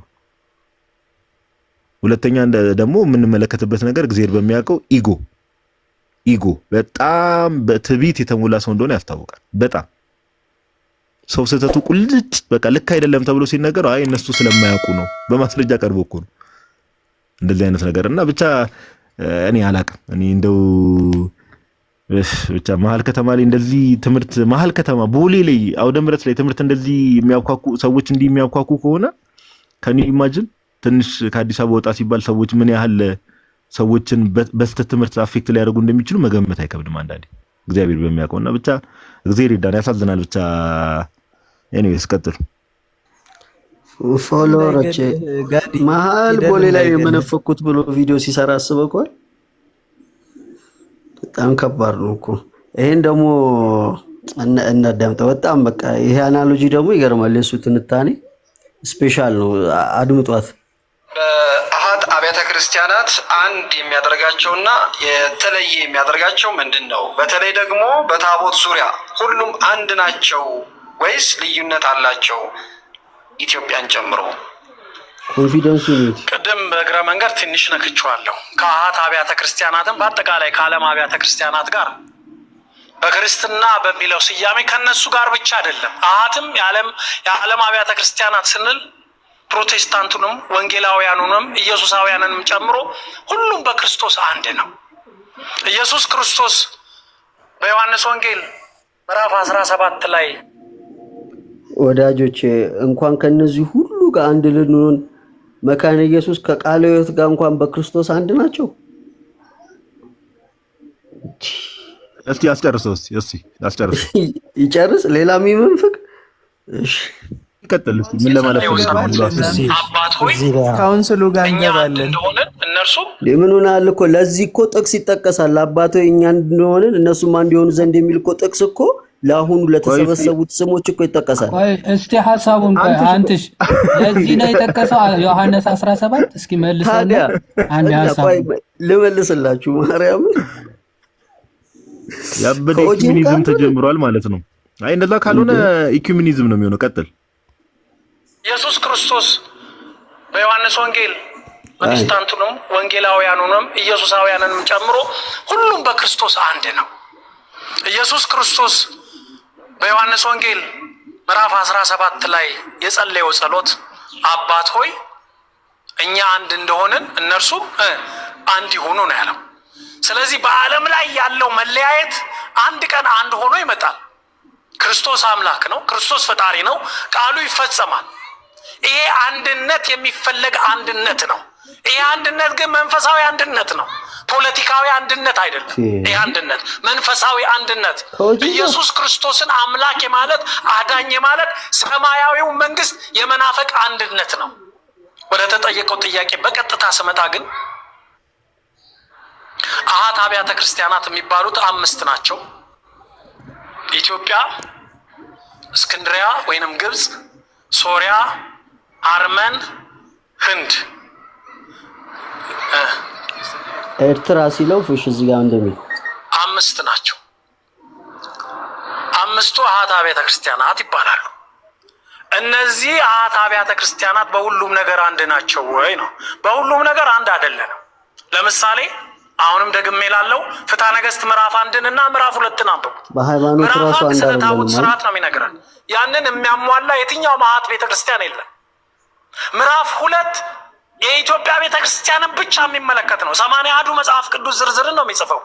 ሁለተኛ ደግሞ የምንመለከትበት ነገር እግዚአብሔር በሚያውቀው ego በጣም በትዕቢት የተሞላ ሰው እንደሆነ ያስታውቃል። በጣም ሰው ስህተቱ ቁልጭ በቃ ልክ አይደለም ተብሎ ሲነገር አይ እነሱ ስለማያውቁ ነው፣ በማስረጃ ቀርቦ እኮ ነው እንደዚህ አይነት ነገር። እና ብቻ እኔ አላቅም። እኔ እንደው ብቻ መሀል ከተማ ላይ እንደዚህ ትምህርት፣ መሀል ከተማ ቦሌ ላይ አውደ ምሕረት ላይ ትምህርት እንደዚህ የሚያብኳኩ ሰዎች እንዲህ የሚያብኳኩ ከሆነ can you imagine ትንሽ ከአዲስ አበባ ወጣ ሲባል ሰዎች ምን ያህል ሰዎችን በስህተት ትምህርት affect ሊያደርጉ እንደሚችሉ መገመት አይከብድም። አንዳንዴ እግዚአብሔር በሚያውቀው እና ብቻ እግዚአብሔር ይርዳን። ያሳዝናል። ብቻ anyways ቀጥሉ። follower ኦች ጋዲ መሀል ፊደል ቦሌ ላይ እንዳይገልህ የመነፈኩት ብሎ ቪዲዮ ሲሰራ አስበኳል። በጣም ከባድ ነው እኮ። ይሄን ደግሞ እናዳምጠው። በጣም በቃ ይሄ analogy ደግሞ ይገርማል። የእሱ ትንታኔ special ነው። አድምጧት። በአሃት አብያተ ክርስቲያናት አንድ የሚያደርጋቸውና የተለየ የሚያደርጋቸው ምንድን ነው? በተለይ ደግሞ በታቦት ዙሪያ ሁሉም አንድ ናቸው ወይስ ልዩነት አላቸው? ኢትዮጵያን ጨምሮ። confidence ኡ ነው። ቅድም በእግረ መንገድ ትንሽ ነክቼዋለሁ። ከአሃት አብያተ ክርስቲያናትም በአጠቃላይ ከዓለም አብያተ ክርስቲያናት ጋር በክርስትና በሚለው ስያሜ ከነሱ ጋር ብቻ አይደለም። አሃትም የዓለም አብያተ ክርስቲያናት ስንል ፕሮቴስታንቱንም ወንጌላውያኑንም ኢየሱሳውያንንም ጨምሮ ሁሉም በክርስቶስ አንድ ነው። ኢየሱስ ክርስቶስ በዮሐንስ ወንጌል ምዕራፍ 17 ላይ ወዳጆቼ እንኳን ከነዚህ ሁሉ ጋር አንድ ልንሆን መካነ ኢየሱስ ከቃለ ሕይወት ጋር እንኳን በክርስቶስ አንድ ናቸው። እስቲ አስጨርሰው፣ እስቲ አስጨርሰው። ይጨርስ። ሌላ የሚመንፍቅ እሺ፣ ይቀጥል። እስቲ ምን ለማለት ፈልገው ነው? ሙሉ ሀሳብ። አባት ሆይ council ኡ ጋር እኛ አንድ እንገባለን። እንደሆንን እነርሱም ምን ሆናል እኮ ለዚህ እኮ ጥቅስ ይጠቀሳል። አባቶ እኛ እንደሆንን እነሱም አንድ የሆኑ ዘንድ የሚል እኮ ጥቅስ እኮ ለአሁኑ ለተሰበሰቡት ስሞች እኮ ይጠቀሳል። ቆይ እስቲ ሀሳቡን ቆይ አንትሽ ለዚህ ነው የጠቀሰው ዮሐንስ 17 እስኪ መልሰውና ታዲያ አንድ እና ቆይ ሀሳቡን ልመልስላችሁ። ማርያምን ያበደ ከኦጂም ጋር ecumenism ተጀምሯል ማለት ነው። አይ እንደዛ ካልሆነ ecumenism ነው የሚሆነው። ቀጥል። ኢየሱስ ክርስቶስ በዮሐንስ ወንጌል ፕሮቴስታንቱንም ወንጌላውያኑንም ኢየሱሳውያንንም ጨምሮ ሁሉም በክርስቶስ አንድ ነው። ኢየሱስ ክርስቶስ በዮሐንስ ወንጌል ምዕራፍ 17 ላይ የጸለየው ጸሎት አባት ሆይ እኛ አንድ እንደሆንን እነርሱም አንድ ይሁኑ ነው ያለው። ስለዚህ በዓለም ላይ ያለው መለያየት አንድ ቀን አንድ ሆኖ ይመጣል። ክርስቶስ አምላክ ነው። ክርስቶስ ፈጣሪ ነው። ቃሉ ይፈጸማል። ይሄ አንድነት የሚፈለግ አንድነት ነው። ይሄ አንድነት ግን መንፈሳዊ አንድነት ነው፣ ፖለቲካዊ አንድነት አይደለም። ይሄ አንድነት መንፈሳዊ አንድነት፣ ኢየሱስ ክርስቶስን አምላክ የማለት፣ አዳኝ የማለት፣ ሰማያዊው መንግስት የመናፈቅ አንድነት ነው። ወደ ተጠየቀው ጥያቄ በቀጥታ ስመጣ ግን አሃት አብያተ ክርስቲያናት የሚባሉት አምስት ናቸው። ኢትዮጵያ፣ እስክንድሪያ ወይንም ግብፅ፣ ሶሪያ፣ አርመን፣ ህንድ። ኤርትራ ሲለው ፍሽ እዚህ ጋር እንደሚል አምስት ናቸው። አምስቱ አሃት አብያተ ክርስቲያናት ይባላሉ። እነዚህ አሃት አብያተ ክርስቲያናት በሁሉም ነገር አንድ ናቸው ወይ ነው? በሁሉም ነገር አንድ አይደለንም። ለምሳሌ አሁንም ደግሜ ላለው ፍትሐ ነገሥት ምዕራፍ 1ን እና ምዕራፍ 2ን አንብቡት። በሃይማኖት ምዕራፍ ራሱ 1 አንድ ስለ ታቦት አይደለንም። ስርዓት ነው የሚነግረን። ያንን የሚያሟላ የትኛውም አሃት ቤተክርስቲያን የለም። ምዕራፍ 2 የኢትዮጵያ ቤተክርስቲያንን ብቻ የሚመለከት ነው። 80 አሐዱ መጽሐፍ ቅዱስ ዝርዝርን ነው የሚጽፈው።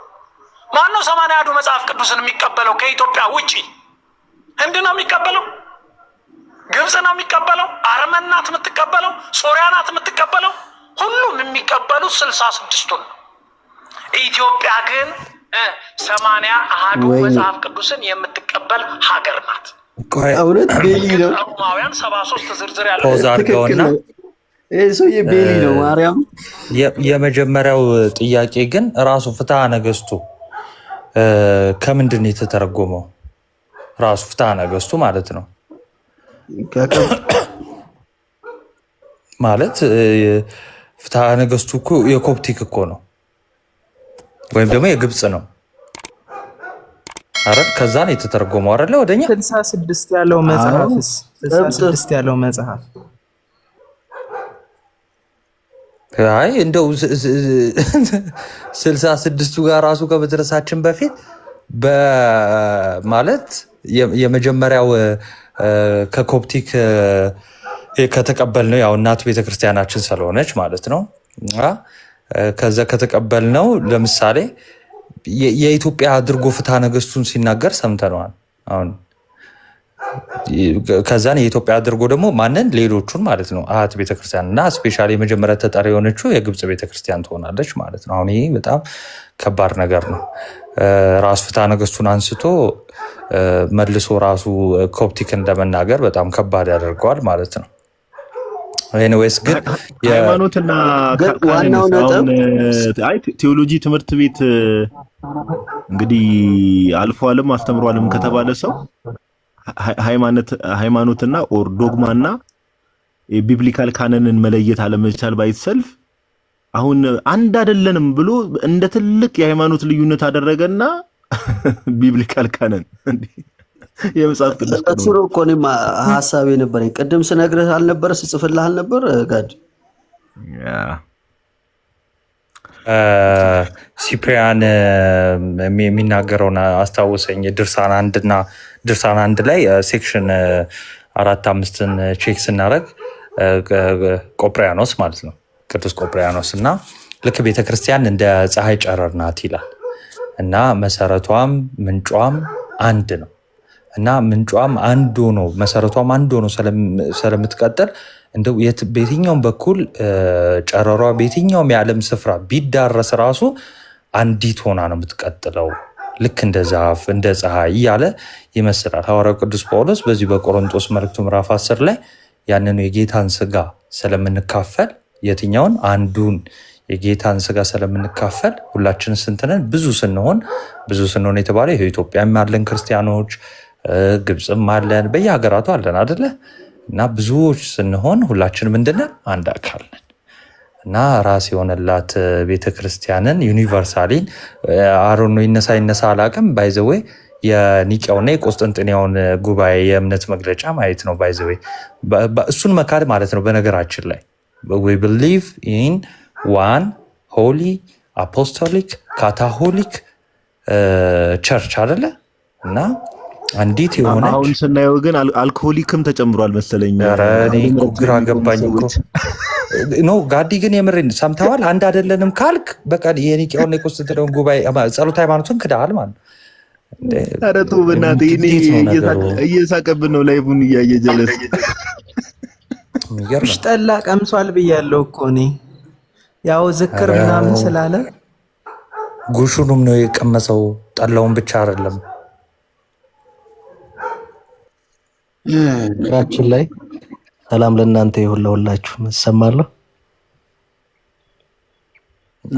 ማን ነው 80 አሐዱ መጽሐፍ ቅዱስን የሚቀበለው ከኢትዮጵያ ውጪ? ህንድ ነው የሚቀበለው? ግብፅ ነው የሚቀበለው? አርመን ናት የምትቀበለው? ሶሪያ ናት የምትቀበለው? ሁሉም የሚቀበሉት 66ቱን ነው። ኢትዮጵያ ግን 80 አሐዱ ወይኔ መጽሐፍ ቅዱስን የምትቀበል ሀገር ናት። እውነት ቤሊ ነው። ሮማውያን 73 ዝርዝር ያለው pause ትክክል አድርገውና ነው። ይህ ሰውዬ ቤሊ ነው። ማርያም የመጀመሪያው ጥያቄ ግን ራሱ ፍትሐ ነገስቱ ከምንድን ነው የተተረጎመው? ራሱ ፍትሐ ነገስቱ ማለት ነው። ማለት ፍትሐ ነገስቱ እኮ የኮፕቲክ እኮ ነው ወይም ደግሞ የግብፅ ነው። አረ ከዛ ነው የተተረጎመው አይደለ ወደኛ። 66 ያለው መጽሐፍስ? 66 ያለው መጽሐፍ አይ እንደው 66ቱ ጋር ራሱ ከመድረሳችን በፊት ማለት የመጀመሪያው ከኮፕቲክ ከተቀበልነው ያው እናት ቤተክርስቲያናችን ስለሆነች ማለት ነው። ከዛ ከተቀበልነው ለምሳሌ የኢትዮጵያ አድርጎ ፍትሐ ነገስቱን ሲናገር ሰምተነዋል። አሁን ከዛን የኢትዮጵያ አድርጎ ደግሞ ማንን ሌሎቹን ማለት ነው አሃት ቤተክርስቲያን እና specially የመጀመሪያ ተጠሪ የሆነችው የግብፅ ቤተክርስቲያን ትሆናለች ማለት ነው። አሁን ይሄ በጣም ከባድ ነገር ነው። ራሱ ፍትሐ ነገስቱን አንስቶ መልሶ ራሱ ኮፕቲክን ለመናገር በጣም ከባድ ያደርገዋል ማለት ነው። Anyways ግን ሃይማኖትና ግን ዋናው canon ስ ነጥብ አሁን አይ ቴዎሎጂ ትምህርት ቤት እንግዲህ አልፏልም አስተምሯልም ከተባለ ሰው ሃይማኖትና or ዶግማና የ biblical canon ን መለየት አለመቻል by itself አሁን አንድ አይደለንም ብሎ እንደ ትልቅ የሃይማኖት ልዩነት አደረገና biblical canon የመጽሐፍ ቅዱስ እሱ ቀኖና ነው እኮ እኔም ሀሳብ የነበረኝ። ቅድም ስነግርህ አልነበረ ስጽፍልህ አልነበር ጋድ? Yeah። ሲፕሪያን የሚናገረውን አስታወሰኝ። ድርሳን አንድና ድርሳን አንድ ላይ section አራት አምስትን check ስናደርግ ቆጵሪያኖስ ማለት ነው፣ ቅዱስ ቆጵሪያኖስ እና ልክ ቤተክርስቲያን እንደ ፀሐይ ጨረር ናት ይላል እና መሰረቷም ምንጯም አንድ ነው እና ምንጯም አንድ ሆኖ መሰረቷም አንድ ሆኖ ስለምትቀጥል እንደው በየትኛውም በኩል ጨረሯ በየትኛውም የዓለም ስፍራ ቢዳረስ ራሱ አንዲት ሆና ነው የምትቀጥለው፣ ልክ እንደ ዛፍ እንደ ፀሐይ እያለ ይመስላል። ሐዋርያው ቅዱስ ጳውሎስ በዚህ በቆሮንቶስ መልእክቱ ምዕራፍ 10 ላይ ያንኑ የጌታን ስጋ ስለምንካፈል፣ የትኛውን? አንዱን የጌታን ስጋ ስለምንካፈል ሁላችን ስንት ነን? ብዙ ስንሆን፣ ብዙ ስንሆን የተባለ ይሄ ኢትዮጵያም ያለን ክርስቲያኖች፣ ግብፅም አለን፣ በየሀገራቱ አለን አደለ? እና ብዙዎች ስንሆን ሁላችን ምንድነን? አንድ አካል ነን። እና ራስ የሆነላት ቤተክርስቲያንን universally አሮኖ ይነሳ ይነሳ አላቅም። By the way የኒቂያውና የቆስጠንጥንያውን ጉባኤ የእምነት መግለጫ ማየት ነው። By the way እሱን መካድ ማለት ነው። በነገራችን ላይ we believe in one holy apostolic catholic church አደለ? እና አንዲት የሆነች አሁን ስናየው ግን alcoholic ም ተጨምሯል መሰለኝ። ኧረ እኔ እኮ ግራ ገባኝ እኮ። No ጋዲ ግን የምሬን ሰምተዋል። አንድ አይደለንም ካልክ በቃ የኒቂያውና የቆስጠንጥንያውን ጉባኤ ጸሎተ ሃይማኖትን ክደሃል ማለት ነው። ኧረ ተው በእናትህ፣ እኔ እንዴት ነው ነገሩ? እየሳቀብን ነው live ኡን እያየ ጀለስ። የሚገርም ነው። ጠላ ቀምሷል ብያለሁ እኮ እኔ፣ ያው ዝክር ኧረ ምናምን ስላለ። ጉሹንም ነው የቀመሰው፣ ጠላውን ብቻ አይደለም። ራችን ላይ ሰላም ለእናንተ ይሁን ለሁላችሁ። እሰማለሁ።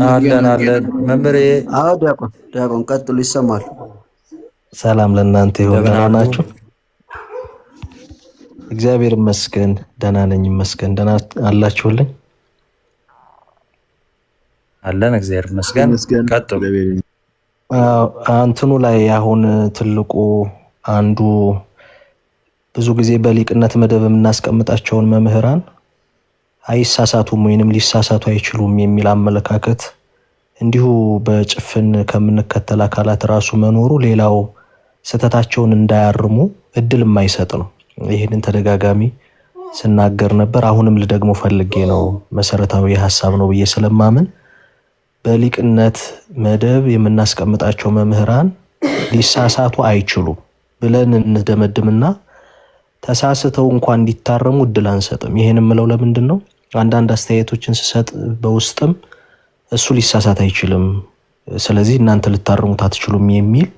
አለን አለን መምህሬ። አዎ ዲያቆን ዲያቆን ቀጥሉ፣ ይሰማል። ሰላም ለእናንተ ይሁን። እንደምን ደህና አሉ? ናችሁ? እግዚአብሔር ይመስገን ደህና ነኝ፣ ይመስገን። ደህና አላችሁልኝ? አለን እግዚአብሔር ይመስገን። ይመስገን። ቀጥሉ። አዎ፣ እንትኑ ላይ አሁን ትልቁ አንዱ ብዙ ጊዜ በሊቅነት መደብ የምናስቀምጣቸውን መምህራን አይሳሳቱም ወይንም ሊሳሳቱ አይችሉም የሚል አመለካከት እንዲሁ በጭፍን ከምንከተል አካላት ራሱ መኖሩ ሌላው ስህተታቸውን እንዳያርሙ እድል የማይሰጥ ነው። ይህንን ተደጋጋሚ ስናገር ነበር። አሁንም ልደግሞ ፈልጌ ነው። መሰረታዊ ሀሳብ ነው ብዬ ስለማምን በሊቅነት መደብ የምናስቀምጣቸው መምህራን ሊሳሳቱ አይችሉም ብለን እንደመድምና ተሳስተው እንኳን እንዲታረሙ እድል አንሰጥም። ይሄን የምለው ለምንድን ነው? አንዳንድ አስተያየቶችን ስሰጥ በውስጥም እሱ ሊሳሳት አይችልም፣ ስለዚህ እናንተ ልታርሙት አትችሉም የሚል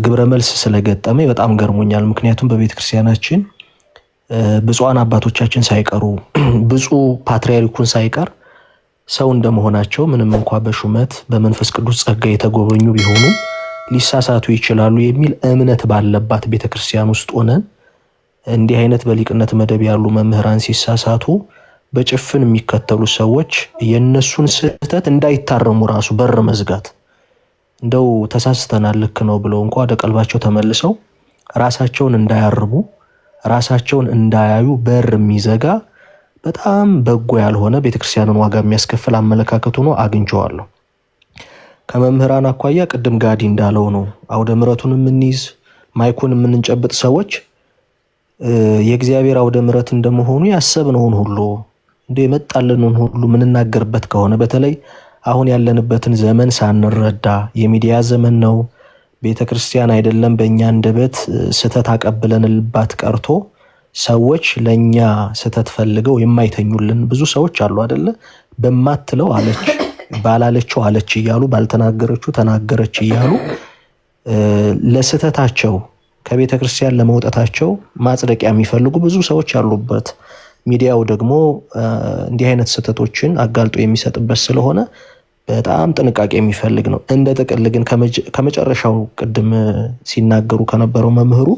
ግብረ መልስ ስለገጠመኝ በጣም ገርሞኛል። ምክንያቱም በቤተ ክርስቲያናችን ብፁዓን አባቶቻችን ሳይቀሩ፣ ብፁዕ ፓትርያርኩን ሳይቀር ሰው እንደመሆናቸው ምንም እንኳ በሹመት በመንፈስ ቅዱስ ጸጋ የተጎበኙ ቢሆኑም ሊሳሳቱ ይችላሉ የሚል እምነት ባለባት ቤተክርስቲያን ውስጥ ሆነን እንዲህ አይነት በሊቅነት መደብ ያሉ መምህራን ሲሳሳቱ በጭፍን የሚከተሉ ሰዎች የእነሱን ስህተት እንዳይታረሙ ራሱ በር መዝጋት፣ እንደው ተሳስተናል ልክ ነው ብለው እንኳ ወደ ቀልባቸው ተመልሰው ራሳቸውን እንዳያርሙ፣ ራሳቸውን እንዳያዩ በር የሚዘጋ በጣም በጎ ያልሆነ፣ ቤተክርስቲያንን ዋጋ የሚያስከፍል አመለካከት ሆኖ አግኝቼዋለሁ። ከመምህራን አኳያ ቅድም ጋዲ እንዳለው ነው። አውደ ምሕረቱን የምንይዝ፣ ማይኩን የምንጨብጥ ሰዎች የእግዚአብሔር አውደ ምሕረት እንደመሆኑ ያሰብነውን ሁሉ፣ እንደ የመጣልንን ሁሉ የምንናገርበት ከሆነ፣ በተለይ አሁን ያለንበትን ዘመን ሳንረዳ፣ የሚዲያ ዘመን ነው። ቤተ ክርስቲያን አይደለም በእኛ አንደበት ስህተት አቀብለንባት ቀርቶ ሰዎች ለእኛ ስህተት ፈልገው የማይተኙልን ብዙ ሰዎች አሉ አደለ? በማትለው አለች፣ ባላለችው አለች እያሉ፣ ባልተናገረችው ተናገረች እያሉ ለስህተታቸው ከቤተ ክርስቲያን ለመውጣታቸው ማጽደቂያ የሚፈልጉ ብዙ ሰዎች ያሉበት፣ ሚዲያው ደግሞ እንዲህ አይነት ስህተቶችን አጋልጦ የሚሰጥበት ስለሆነ በጣም ጥንቃቄ የሚፈልግ ነው። እንደ ጥቅል ግን ከመጨረሻው ቅድም ሲናገሩ ከነበረው መምህሩ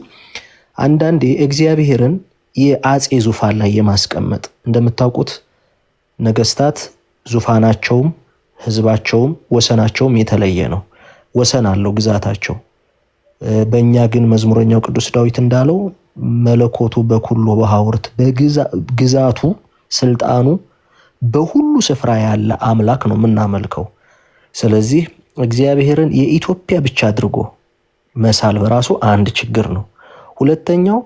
አንዳንዴ እግዚአብሔርን የአፄ ዙፋን ላይ የማስቀመጥ፣ እንደምታውቁት ነገስታት ዙፋናቸውም ህዝባቸውም ወሰናቸውም የተለየ ነው። ወሰን አለው ግዛታቸው። በእኛ ግን መዝሙረኛው ቅዱስ ዳዊት እንዳለው መለኮቱ በኩሉ በሐውርት፣ ግዛቱ ስልጣኑ በሁሉ ስፍራ ያለ አምላክ ነው የምናመልከው። ስለዚህ እግዚአብሔርን የኢትዮጵያ ብቻ አድርጎ መሳል በራሱ አንድ ችግር ነው። ሁለተኛው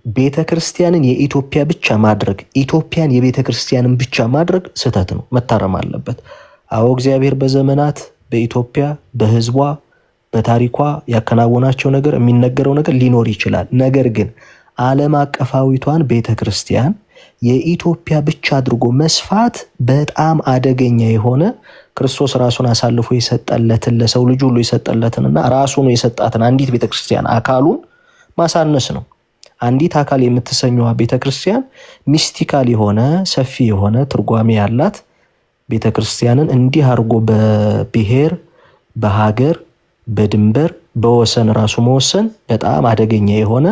ቤተ ክርስቲያንን የኢትዮጵያ ብቻ ማድረግ፣ ኢትዮጵያን የቤተ ክርስቲያንን ብቻ ማድረግ ስህተት ነው፣ መታረም አለበት። አዎ እግዚአብሔር በዘመናት በኢትዮጵያ፣ በሕዝቧ፣ በታሪኳ ያከናወናቸው ነገር፣ የሚነገረው ነገር ሊኖር ይችላል። ነገር ግን ዓለም አቀፋዊቷን ቤተ ክርስቲያን የኢትዮጵያ ብቻ አድርጎ መስፋት በጣም አደገኛ የሆነ፣ ክርስቶስ ራሱን አሳልፎ የሰጠለትን፣ ለሰው ልጅ ሁሉ የሰጠለትንና ራሱን የሰጣትን አንዲት ቤተክርስቲያን አካሉን ማሳነስ ነው። አንዲት አካል የምትሰኘዋ ቤተክርስቲያን mystical የሆነ፣ ሰፊ የሆነ ትርጓሜ ያላት ቤተክርስቲያንን እንዲህ አድርጎ በብሔር፣ በሀገር፣ በድንበር በወሰን ራሱ መወሰን በጣም አደገኛ የሆነ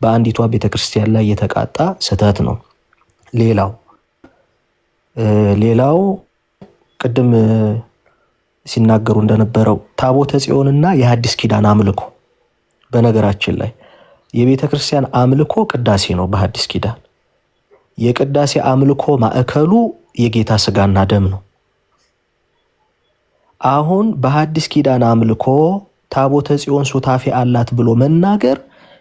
በአንዲቷ ቤተክርስቲያን ላይ የተቃጣ ስህተት ነው። ሌላው ቅድም ሲናገሩ እንደነበረው ታቦተ ጽዮንና የሐዲስ ኪዳን አምልኮ፣ በነገራችን ላይ የቤተ ክርስቲያን አምልኮ ቅዳሴ ነው። በሐዲስ ኪዳን የቅዳሴ አምልኮ ማዕከሉ የጌታ ስጋና ደም ነው። አሁን በሐዲስ ኪዳን አምልኮ ታቦተ ጽዮን ሱታፌ አላት ብሎ መናገር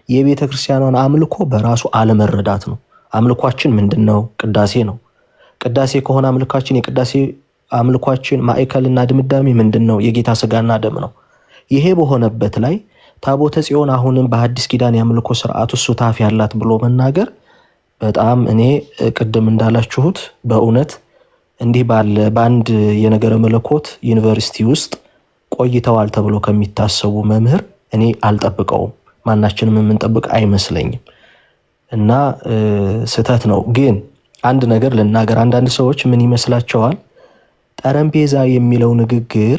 የቤተ ክርስቲያኗን አምልኮ በራሱ አለመረዳት ነው። አምልኳችን ምንድን ነው? ቅዳሴ ነው። ቅዳሴ ከሆነ አምልኳችን የቅዳሴ አምልኳችን ማዕከልና ድምዳሜ ምንድን ነው? የጌታ ስጋና ደም ነው። ይሄ በሆነበት ላይ ታቦተ ጽዮን አሁንም በሐዲስ ኪዳን የአምልኮ ስርዓቱ ሱታፌ አላት ብሎ መናገር በጣም እኔ ቅድም እንዳላችሁት በእውነት እንዲህ ባለ በአንድ የነገረ መለኮት ዩኒቨርሲቲ ውስጥ ቆይተዋል ተብሎ ከሚታሰቡ መምህር እኔ አልጠብቀውም። ማናችንም የምንጠብቅ አይመስለኝም። እና ስህተት ነው። ግን አንድ ነገር ልናገር። አንዳንድ ሰዎች ምን ይመስላቸዋል? ጠረጴዛ የሚለው ንግግር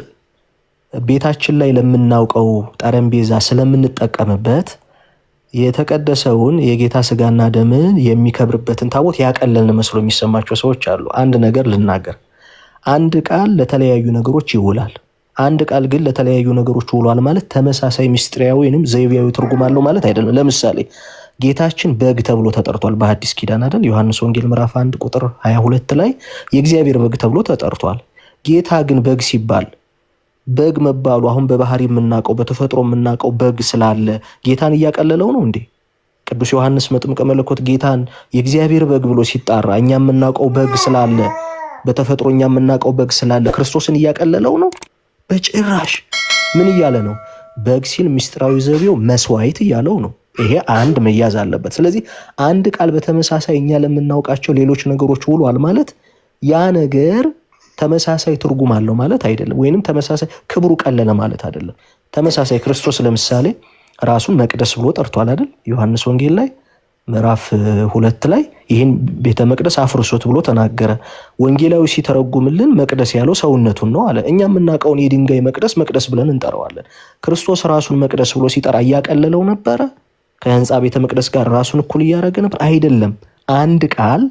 ቤታችን ላይ ለምናውቀው ጠረጴዛ ስለምንጠቀምበት የተቀደሰውን የጌታ ስጋና ደምን የሚከብርበትን ታቦት ያቀለልን መስሎ የሚሰማቸው ሰዎች አሉ። አንድ ነገር ልናገር። አንድ ቃል ለተለያዩ ነገሮች ይውላል። አንድ ቃል ግን ለተለያዩ ነገሮች ውሏል ማለት ተመሳሳይ ምስጢራዊ ወይንም ዘይቤያዊ ትርጉም አለው ማለት አይደለም። ለምሳሌ ጌታችን በግ ተብሎ ተጠርቷል በሐዲስ ኪዳን አይደል? ዮሐንስ ወንጌል ምዕራፍ 1 ቁጥር 22 ላይ የእግዚአብሔር በግ ተብሎ ተጠርቷል። ጌታ ግን በግ ሲባል በግ መባሉ አሁን በባህሪ የምናውቀው በተፈጥሮ የምናውቀው በግ ስላለ ጌታን እያቀለለው ነው እንዴ? ቅዱስ ዮሐንስ መጥምቀ መለኮት ጌታን የእግዚአብሔር በግ ብሎ ሲጣራ እኛ የምናውቀው በግ ስላለ በተፈጥሮ እኛ የምናውቀው በግ ስላለ ክርስቶስን እያቀለለው ነው? በጭራሽ። ምን እያለ ነው? በግ ሲል ምስጢራዊ ዘቤው መስዋዕት እያለው ነው። ይሄ አንድ መያዝ አለበት። ስለዚህ አንድ ቃል በተመሳሳይ እኛ ለምናውቃቸው ሌሎች ነገሮች ውሏል ማለት ያ ነገር ተመሳሳይ ትርጉም አለው ማለት አይደለም። ወይንም ተመሳሳይ ክብሩ ቀለለ ማለት አይደለም። ተመሳሳይ ክርስቶስ ለምሳሌ ራሱን መቅደስ ብሎ ጠርቷል አይደል? ዮሐንስ ወንጌል ላይ ምዕራፍ 2 ላይ ይህን ቤተ መቅደስ አፍርሶት ብሎ ተናገረ። ወንጌላዊ ሲተረጉምልን መቅደስ ያለው ሰውነቱን ነው አለ። እኛ የምናውቀውን የድንጋይ መቅደስ መቅደስ ብለን እንጠራዋለን። ክርስቶስ ራሱን መቅደስ ብሎ ሲጠራ እያቀለለው ነበረ? ከህንፃ ቤተ መቅደስ ጋር ራሱን እኩል እያደረገ ነበር? አይደለም። አንድ ቃል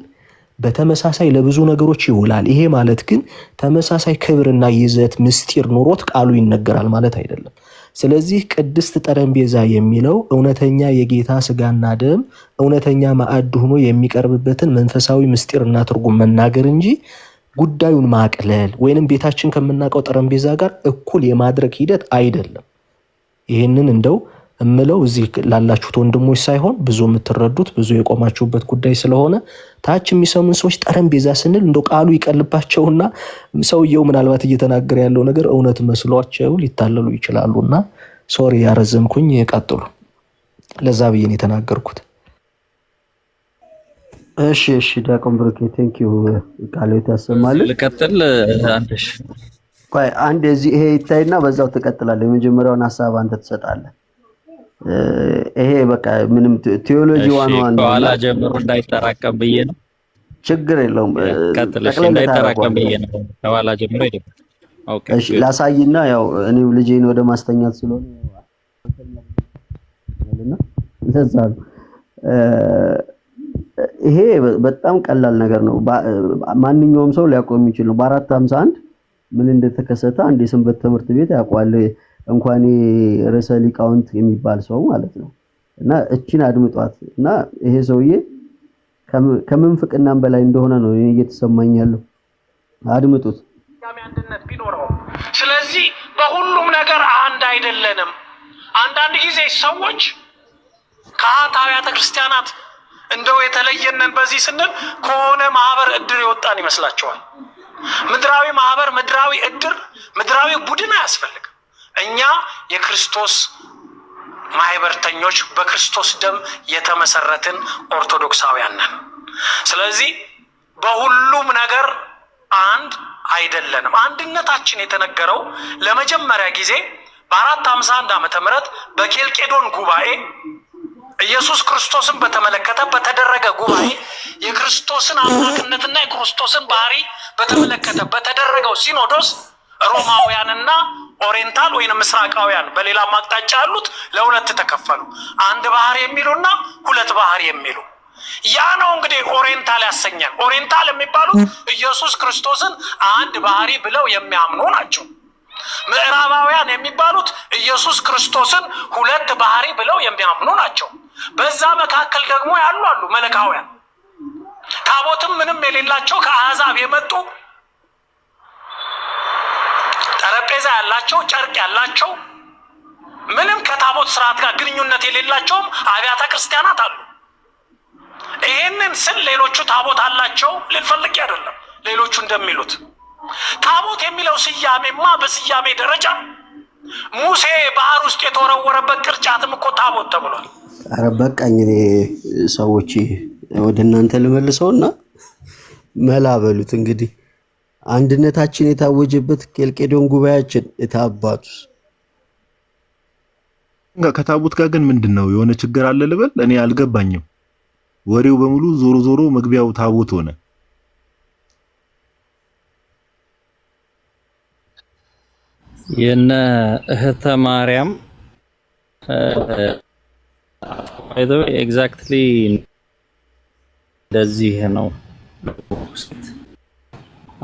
በተመሳሳይ ለብዙ ነገሮች ይውላል። ይሄ ማለት ግን ተመሳሳይ ክብርና ይዘት ምስጢር ኑሮት ቃሉ ይነገራል ማለት አይደለም። ስለዚህ ቅድስት ጠረጴዛ የሚለው እውነተኛ የጌታ ስጋና ደም እውነተኛ ማዕድ ሆኖ የሚቀርብበትን መንፈሳዊ ምስጢርና ትርጉም መናገር እንጂ ጉዳዩን ማቅለል ወይንም ቤታችን ከምናውቀው ጠረጴዛ ጋር እኩል የማድረግ ሂደት አይደለም። ይህንን እንደው እምለው እዚህ ላላችሁት ወንድሞች ሳይሆን ብዙ የምትረዱት ብዙ የቆማችሁበት ጉዳይ ስለሆነ ታች የሚሰሙን ሰዎች ጠረጴዛ ስንል እንደው ቃሉ ይቀልባቸውና ሰውየው ምናልባት እየተናገረ ያለው ነገር እውነት መስሏቸው ሊታለሉ ይችላሉና ሶሪ ያረዘምኩኝ፣ ቀጥሉ። ለዛ ብዬ ነው የተናገርኩት። እሺ እሺ፣ ዲያቆን ብሩኬ thank you፣ ቃልዎት ያሰማልን። ልቀጥል አንተሽ። ቆይ አንድ እዚህ ይሄ ይታይና በዛው ትቀጥላለህ። የመጀመሪያውን ሀሳብ አንተ ትሰጣለህ። ይሄ በቃ ምንም ቴዎሎጂ one one ከኋላ ጀምሮ እንዳይጠራቀም ብዬ ነው። ችግር የለውም። ቀጥል። እሺ፣ እንዳይጠራቀም ብዬ ነው። ከኋላ ጀምሮ ይደብ። Okay፣ እሺ ላሳይና ያው እኔም ልጄን ወደ ማስተኛት ስለሆነ ለዛ ነው። ይሄ በጣም ቀላል ነገር ነው። ማንኛውም ሰው ሊያውቀው የሚችል ነው። በ451 ምን እንደተከሰተ አንድ የሰንበት ትምህርት ቤት ያውቀዋል። እንኳን ርዕሰ ሊቃውንት የሚባል ሰው ማለት ነው። እና እቺን አድምጧት እና ይሄ ሰውዬ ከምንፍቅናም በላይ እንደሆነ ነው እየተሰማኝ ያለው። አድምጡት። አንድነት ቢኖረው፣ ስለዚህ በሁሉም ነገር አንድ አይደለንም። አንዳንድ ጊዜ ሰዎች ከአት አብያተ ክርስቲያናት እንደው የተለየነን በዚህ ስንል ከሆነ ማህበር እድር የወጣን ይመስላቸዋል። ምድራዊ ማህበር፣ ምድራዊ እድር፣ ምድራዊ ቡድን አያስፈልግም። እኛ የክርስቶስ ማህበርተኞች በክርስቶስ ደም የተመሰረትን ኦርቶዶክሳውያን ነን። ስለዚህ በሁሉም ነገር አንድ አይደለንም። አንድነታችን የተነገረው ለመጀመሪያ ጊዜ በ451 ዓመተ ምህረት በኬልቄዶን ጉባኤ ኢየሱስ ክርስቶስን በተመለከተ በተደረገ ጉባኤ የክርስቶስን አምላክነትና የክርስቶስን ባህሪ በተመለከተ በተደረገው ሲኖዶስ ሮማውያንና Oriental ወይንም ምስራቃውያን በሌላም አቅጣጫ ያሉት ለሁለት ተከፈሉ። አንድ ባህሪ የሚሉና ሁለት ባህሪ የሚሉ። ያ ነው እንግዲህ Oriental ያሰኛል። Oriental የሚባሉት ኢየሱስ ክርስቶስን አንድ ባህሪ ብለው የሚያምኑ ናቸው። ምዕራባውያን የሚባሉት ኢየሱስ ክርስቶስን ሁለት ባህሪ ብለው የሚያምኑ ናቸው። በዛ መካከል ደግሞ ያሉ አሉ መለካውያን፣ ታቦትም ምንም የሌላቸው፣ ከአሕዛብ የመጡ፣ ጠረጴዛ ያላቸው፣ ጨርቅ ያላቸው፣ ምንም ከታቦት ስርዓት ጋር ግንኙነት የሌላቸውም አብያተ ክርስቲያናት አሉ። ይሄንን ስል ሌሎቹ ታቦት አላቸው ልል ፈልጌ አይደለም። ሌሎቹ እንደሚሉት ታቦት የሚለው ስያሜማ በስያሜ ደረጃ ሙሴ ባህር ውስጥ የተወረወረበት ቅርጫትም እኮ ታቦት ተብሏል። ኧረ በቃኝ። እኔ ሰዎች ወደ እናንተ ልመልሰውና መላ በሉት እንግዲህ። አንድነታችን የታወጀበት ኬልቄዶን ጉባኤያችን የታባቱስ ከታቦት ጋር ግን ምንድን ነው የሆነ ችግር አለ ልበል? እኔ አልገባኝም። ወሬው በሙሉ ዞሮ ዞሮ መግቢያው ታቦት ሆነ። የነ እህተ ማርያም exactly እንደዚህ ነው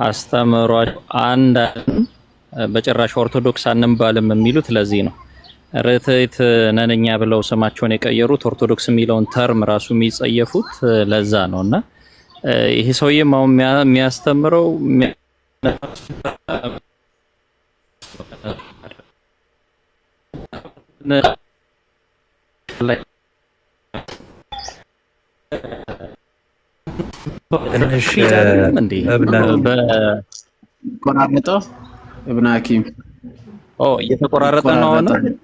አስተምሯቸው። አንድ በጭራሽ ኦርቶዶክስ አንባልም የሚሉት ለዚህ ነው። ርትዕት ነን እኛ ብለው ስማቸውን የቀየሩት፣ ኦርቶዶክስ የሚለውን term ራሱ የሚጸየፉት ለዛ ነው። እና ይሄ ሰውዬም አሁን የሚያስተምረው ትንሽ አይደለም እንዴ? ቆራረጠው እብነ ሐኪም። ኦ፣ እየተቆራረጠ ነው አሁን? ይቆራረጣል።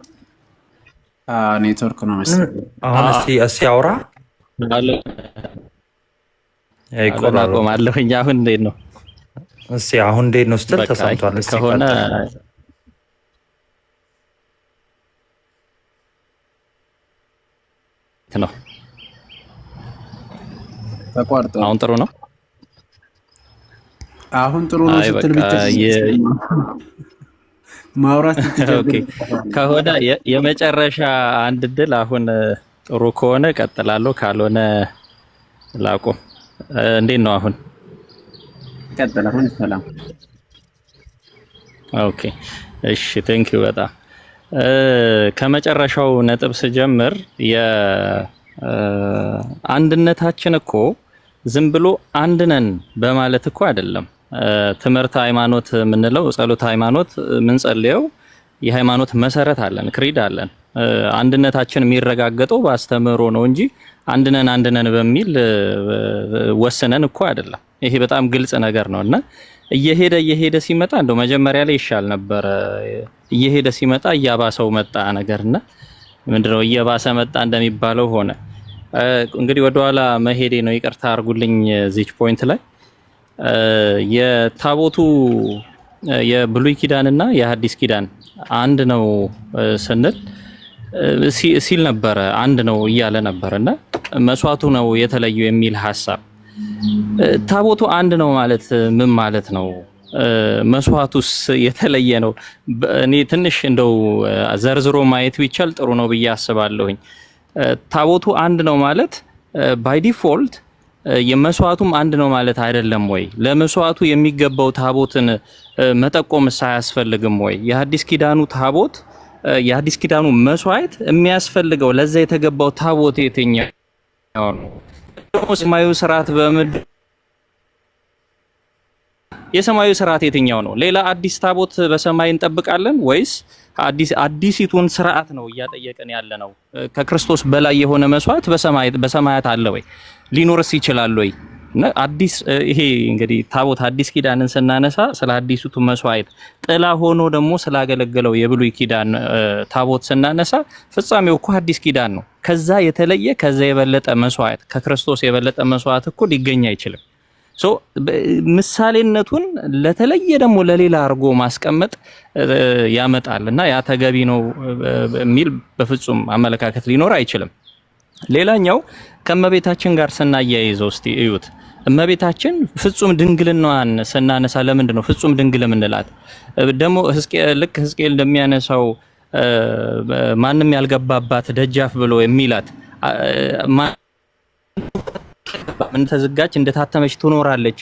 ኔትወርክ ነው መሰለኝ። አሁን እስቲ አውራ። አሁን ይቆራረጥ። አቆማለሁኝ። አሁን እንዴት ነው? እስቲ አሁን እንዴት ነው ስትል በቃ ተሰምቷል። እስቲ ከሆነ ቀጥል። ነው። ተቋርጧል። አሁን ጥሩ ነው። አሁን ጥሩ ነው አይ ስትል በቃ ብቻ ማውራት ስትጀምር okay፣ ከሆነ የመጨረሻ አንድ እድል። አሁን ጥሩ ከሆነ ቀጥላለሁ፣ ካልሆነ ላቁም። እንዴት ነው አሁን? ቀጥል። አሁን ሰላም። Okay፣ እሺ፣ thank you በጣም። ከመጨረሻው ነጥብ ስጀምር የአንድነታችን እኮ ዝም ብሎ አንድ ነን በማለት እኮ አይደለም። ትምህርት ሃይማኖት የምንለው፣ ጸሎት ሃይማኖት የምንጸልየው የሃይማኖት መሰረት አለን፣ creed አለን። አንድነታችን የሚረጋገጠው በአስተምህሮ ነው እንጂ አንድ ነን አንድ ነን በሚል ወስነን እኮ አይደለም። ይሄ በጣም ግልጽ ነገር ነው። እና እየሄደ እየሄደ ሲመጣ፣ እንደው መጀመሪያ ላይ ይሻል ነበረ። እየሄደ ሲመጣ እያባሰው መጣ ነገርና ምንድነው እየባሰ መጣ እንደሚባለው ሆነ። እንግዲህ ወደኋላ መሄዴ ነው፣ ይቅርታ አድርጉልኝ። እዚች point ላይ የታቦቱ የብሉይ ኪዳንና የሐዲስ ኪዳን አንድ ነው ስንል ሲል ነበረ፣ አንድ ነው እያለ ነበር እና መስዋዕቱ ነው የተለዩ የሚል ሀሳብ። ታቦቱ አንድ ነው ማለት ምን ማለት ነው? መስዋዕቱስ የተለየ ነው? እኔ ትንሽ እንደው ዘርዝሮ ማየት ቢቻል ጥሩ ነው ብዬ አስባለሁኝ። ታቦቱ አንድ ነው ማለት by default የመስዋዕቱም አንድ ነው ማለት አይደለም ወይ? ለመስዋዕቱ የሚገባው ታቦትን መጠቆምስ አያስፈልግም ወይ? የሐዲስ ኪዳኑ ታቦት፣ የሐዲስ ኪዳኑ መስዋዕት የሚያስፈልገው ለዛ የተገባው ታቦት የትኛው ነው? ደግሞ ሰማያዊ ስርዓት በምድር የሰማያዊ ስርዓት የትኛው ነው? ሌላ አዲስ ታቦት በሰማይ እንጠብቃለን ወይስ አዲሲቱን ስርዓት ነው እያጠየቅን ያለ ነው? ከክርስቶስ በላይ የሆነ መስዋዕት በሰማያት አለ ወይ? ሊኖርስ ይችላል ወይ? እና አዲስ ይሄ እንግዲህ ታቦት አዲስ ኪዳንን ስናነሳ ስለ አዲሱቱ መስዋዕት ጥላ ሆኖ ደግሞ ስላገለገለው የብሉይ ኪዳን ታቦት ስናነሳ ፍጻሜው እኮ አዲስ ኪዳን ነው። ከዛ የተለየ፣ ከዛ የበለጠ መስዋዕት፣ ከክርስቶስ የበለጠ መስዋዕት እኮ ሊገኝ አይችልም። So ምሳሌነቱን ለተለየ ደግሞ ለሌላ አድርጎ ማስቀመጥ ያመጣል እና ያ ተገቢ ነው የሚል በፍጹም አመለካከት ሊኖር አይችልም። ሌላኛው ከእመቤታችን ጋር ስናያይዘው እስቲ እዩት። እመቤታችን ፍጹም ድንግልናዋን ስናነሳ ለምንድን ነው ፍጹም ድንግል የምንላት? ደግሞ ልክ ሕዝቅኤል እንደሚያነሳው ማንም ያልገባባት ደጃፍ ብሎ የሚላት እንደተዘጋች እንደታተመች ትኖራለች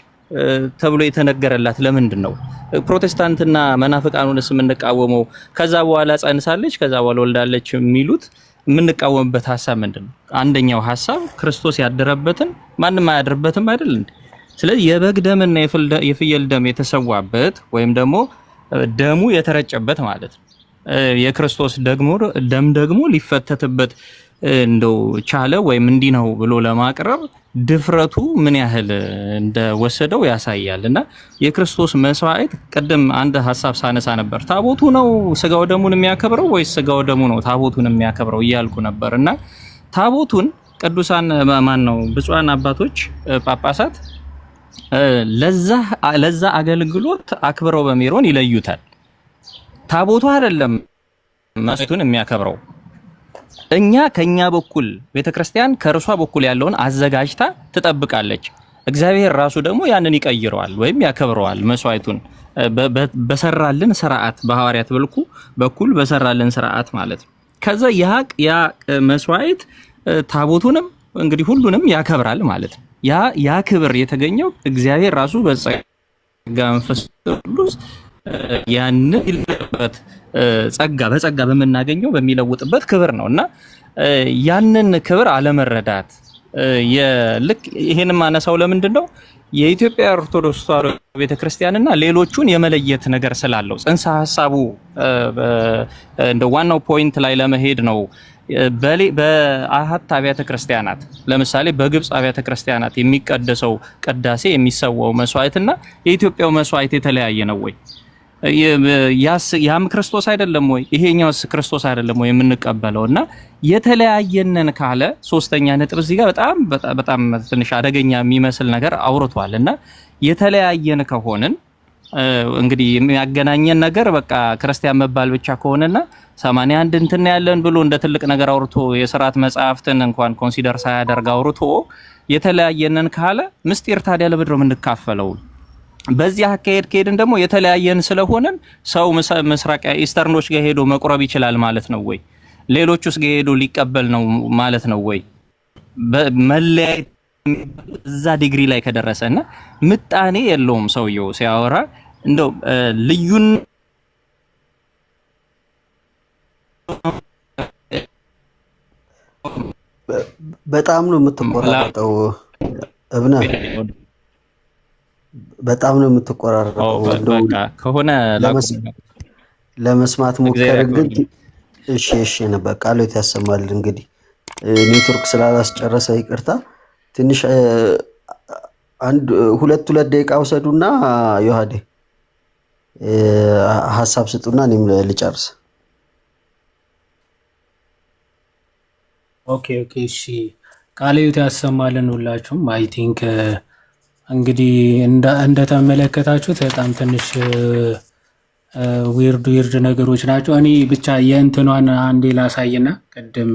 ተብሎ የተነገረላት ለምንድን ነው? ፕሮቴስታንትና መናፍቃኑንስ የምንቃወመው ከዛ በኋላ ጸንሳለች፣ ከዛ በኋላ ወልዳለች የሚሉት የምንቃወምበት ሀሳብ ምንድን ነው? አንደኛው ሀሳብ ክርስቶስ ያደረበትን ማንም አያድርበትም አይደል እንዴ? ስለዚህ የበግ ደምና የፍየል ደም የተሰዋበት ወይም ደግሞ ደሙ የተረጨበት ማለት ነው። የክርስቶስ ደግሞ ደም ደግሞ ሊፈተትበት እንደው ቻለ ወይም እንዲህ ነው ብሎ ለማቅረብ ድፍረቱ ምን ያህል እንደወሰደው ያሳያል። እና የክርስቶስ መስዋዕት ቅድም አንድ ሀሳብ ሳነሳ ነበር። ታቦቱ ነው ስጋው ደሙን የሚያከብረው ወይስ ስጋው ደሙ ነው ታቦቱን የሚያከብረው እያልኩ ነበር። እና ታቦቱን ቅዱሳን ማን ነው ብፁዓን አባቶች ጳጳሳት ለዛ አገልግሎት አክብረው በሜሮን ይለዩታል። ታቦቱ አይደለም መስዋዕቱን የሚያከብረው። እኛ ከኛ በኩል ቤተክርስቲያን ከእርሷ በኩል ያለውን አዘጋጅታ ትጠብቃለች። እግዚአብሔር ራሱ ደግሞ ያንን ይቀይረዋል ወይም ያከብረዋል። መስዋዕቱን በሰራልን ስርዓት በሐዋርያት በኩል በሰራልን ስርዓት ማለት ነው። ከዛ ያ መስዋዕት ታቦቱንም እንግዲህ ሁሉንም ያከብራል ማለት ነው። ያ ክብር የተገኘው እግዚአብሔር ራሱ በጸጋ መንፈስ ቅዱስ ያንን ጸጋ በጸጋ በምናገኘው በሚለውጥበት ክብር ነው። እና ያንን ክብር አለመረዳት ልክ ይሄን ማነሳው ለምንድን ነው? የኢትዮጵያ ኦርቶዶክስ ተዋሕዶ ቤተክርስቲያንና ሌሎቹን የመለየት ነገር ስላለው ጽንሰ ሀሳቡ እንደ ዋናው point ላይ ለመሄድ ነው። በአሃት አብያተ ክርስቲያናት፣ ለምሳሌ በግብፅ አብያተ ክርስቲያናት የሚቀደሰው ቅዳሴ የሚሰዋው መስዋዕትና የኢትዮጵያው መስዋዕት የተለያየ ነው ወይ? ያም ክርስቶስ አይደለም ወይ? ይሄኛውስ ክርስቶስ አይደለም ወይ የምንቀበለው? እና የተለያየነን ካለ ሶስተኛ ነጥብ እዚህ ጋር በጣም በጣም ትንሽ አደገኛ የሚመስል ነገር አውርቷል። እና የተለያየን ከሆንን እንግዲህ የሚያገናኘን ነገር በቃ ክርስቲያን መባል ብቻ ከሆነና 81 እንትን ያለን ብሎ እንደ ትልቅ ነገር አውርቶ፣ የስርዓት መጽሐፍትን እንኳን consider ሳያደርግ አውርቶ የተለያየነን ካለ ምስጢር ታዲያ ለምንድን ነው የምንካፈለው? በዚህ አካሄድ ከሄድን ደግሞ የተለያየን ስለሆነን ሰው ምስራቅ Eastern ኦች ጋር ሄዶ መቁረብ ይችላል ማለት ነው ወይ? ሌሎች ውስጥ ጋር ሄዶ ሊቀበል ነው ማለት ነው ወይ? መለያየት እዛ ዲግሪ ላይ ከደረሰ እና ምጣኔ የለውም ሰውየው ሲያወራ እንደው ልዩን በጣም ነው የምትቆራረጠው እብነ፣ በጣም ነው የምትቆራረጠው። እንደው ከሆነ ለመስማት ሞከርን ግን እሺ እሺ ነበር ቃሎት ያሰማል። እንግዲህ ኔትወርክ ስላላስጨረሰ ይቅርታ። ትንሽ አንድ ሁለት ሁለት ደቂቃ ውሰዱና ዮሐዴ ሀሳብ ስጡና እኔም ልጨርስ። Okay፣ እሺ፣ ቃለ ሕይወት ያሰማልን ሁላችሁም። I think እንግዲህ እንደተመለከታችሁት በጣም ትንሽ weird weird ነገሮች ናቸው። እኔ ብቻ የእንትኗን አንዴ ላሳይና ቅድም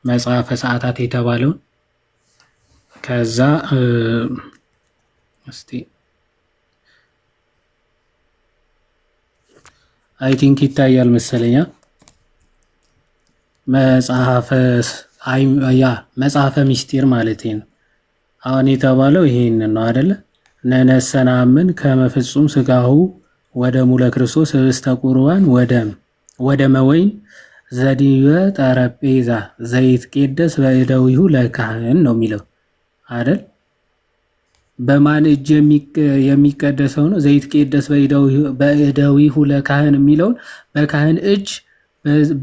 መጽሐፈ ሰዓታት የተባለውን ከዛ እስቲ I think ይታያል መሰለኛ፣ መጽሐፈ ያ መጽሐፈ ሚስጢር ማለት ነው። አሁን የተባለው ይሄንን ነው አይደለ? ነነሰናምን ከመፍጹም ስጋሁ ወደሙ ለክርስቶስ ህብስተ ቁርባን ወደመ ወይን ዘዲበ ጠረጴዛ ዘይትቄደስ በእደዊሁ ለካህን ነው የሚለው አይደል? በማን እጅ የሚቀደሰው ነው? ዘይትቄደስ በእደዊሁ ለካህን የሚለውን በካህን እጅ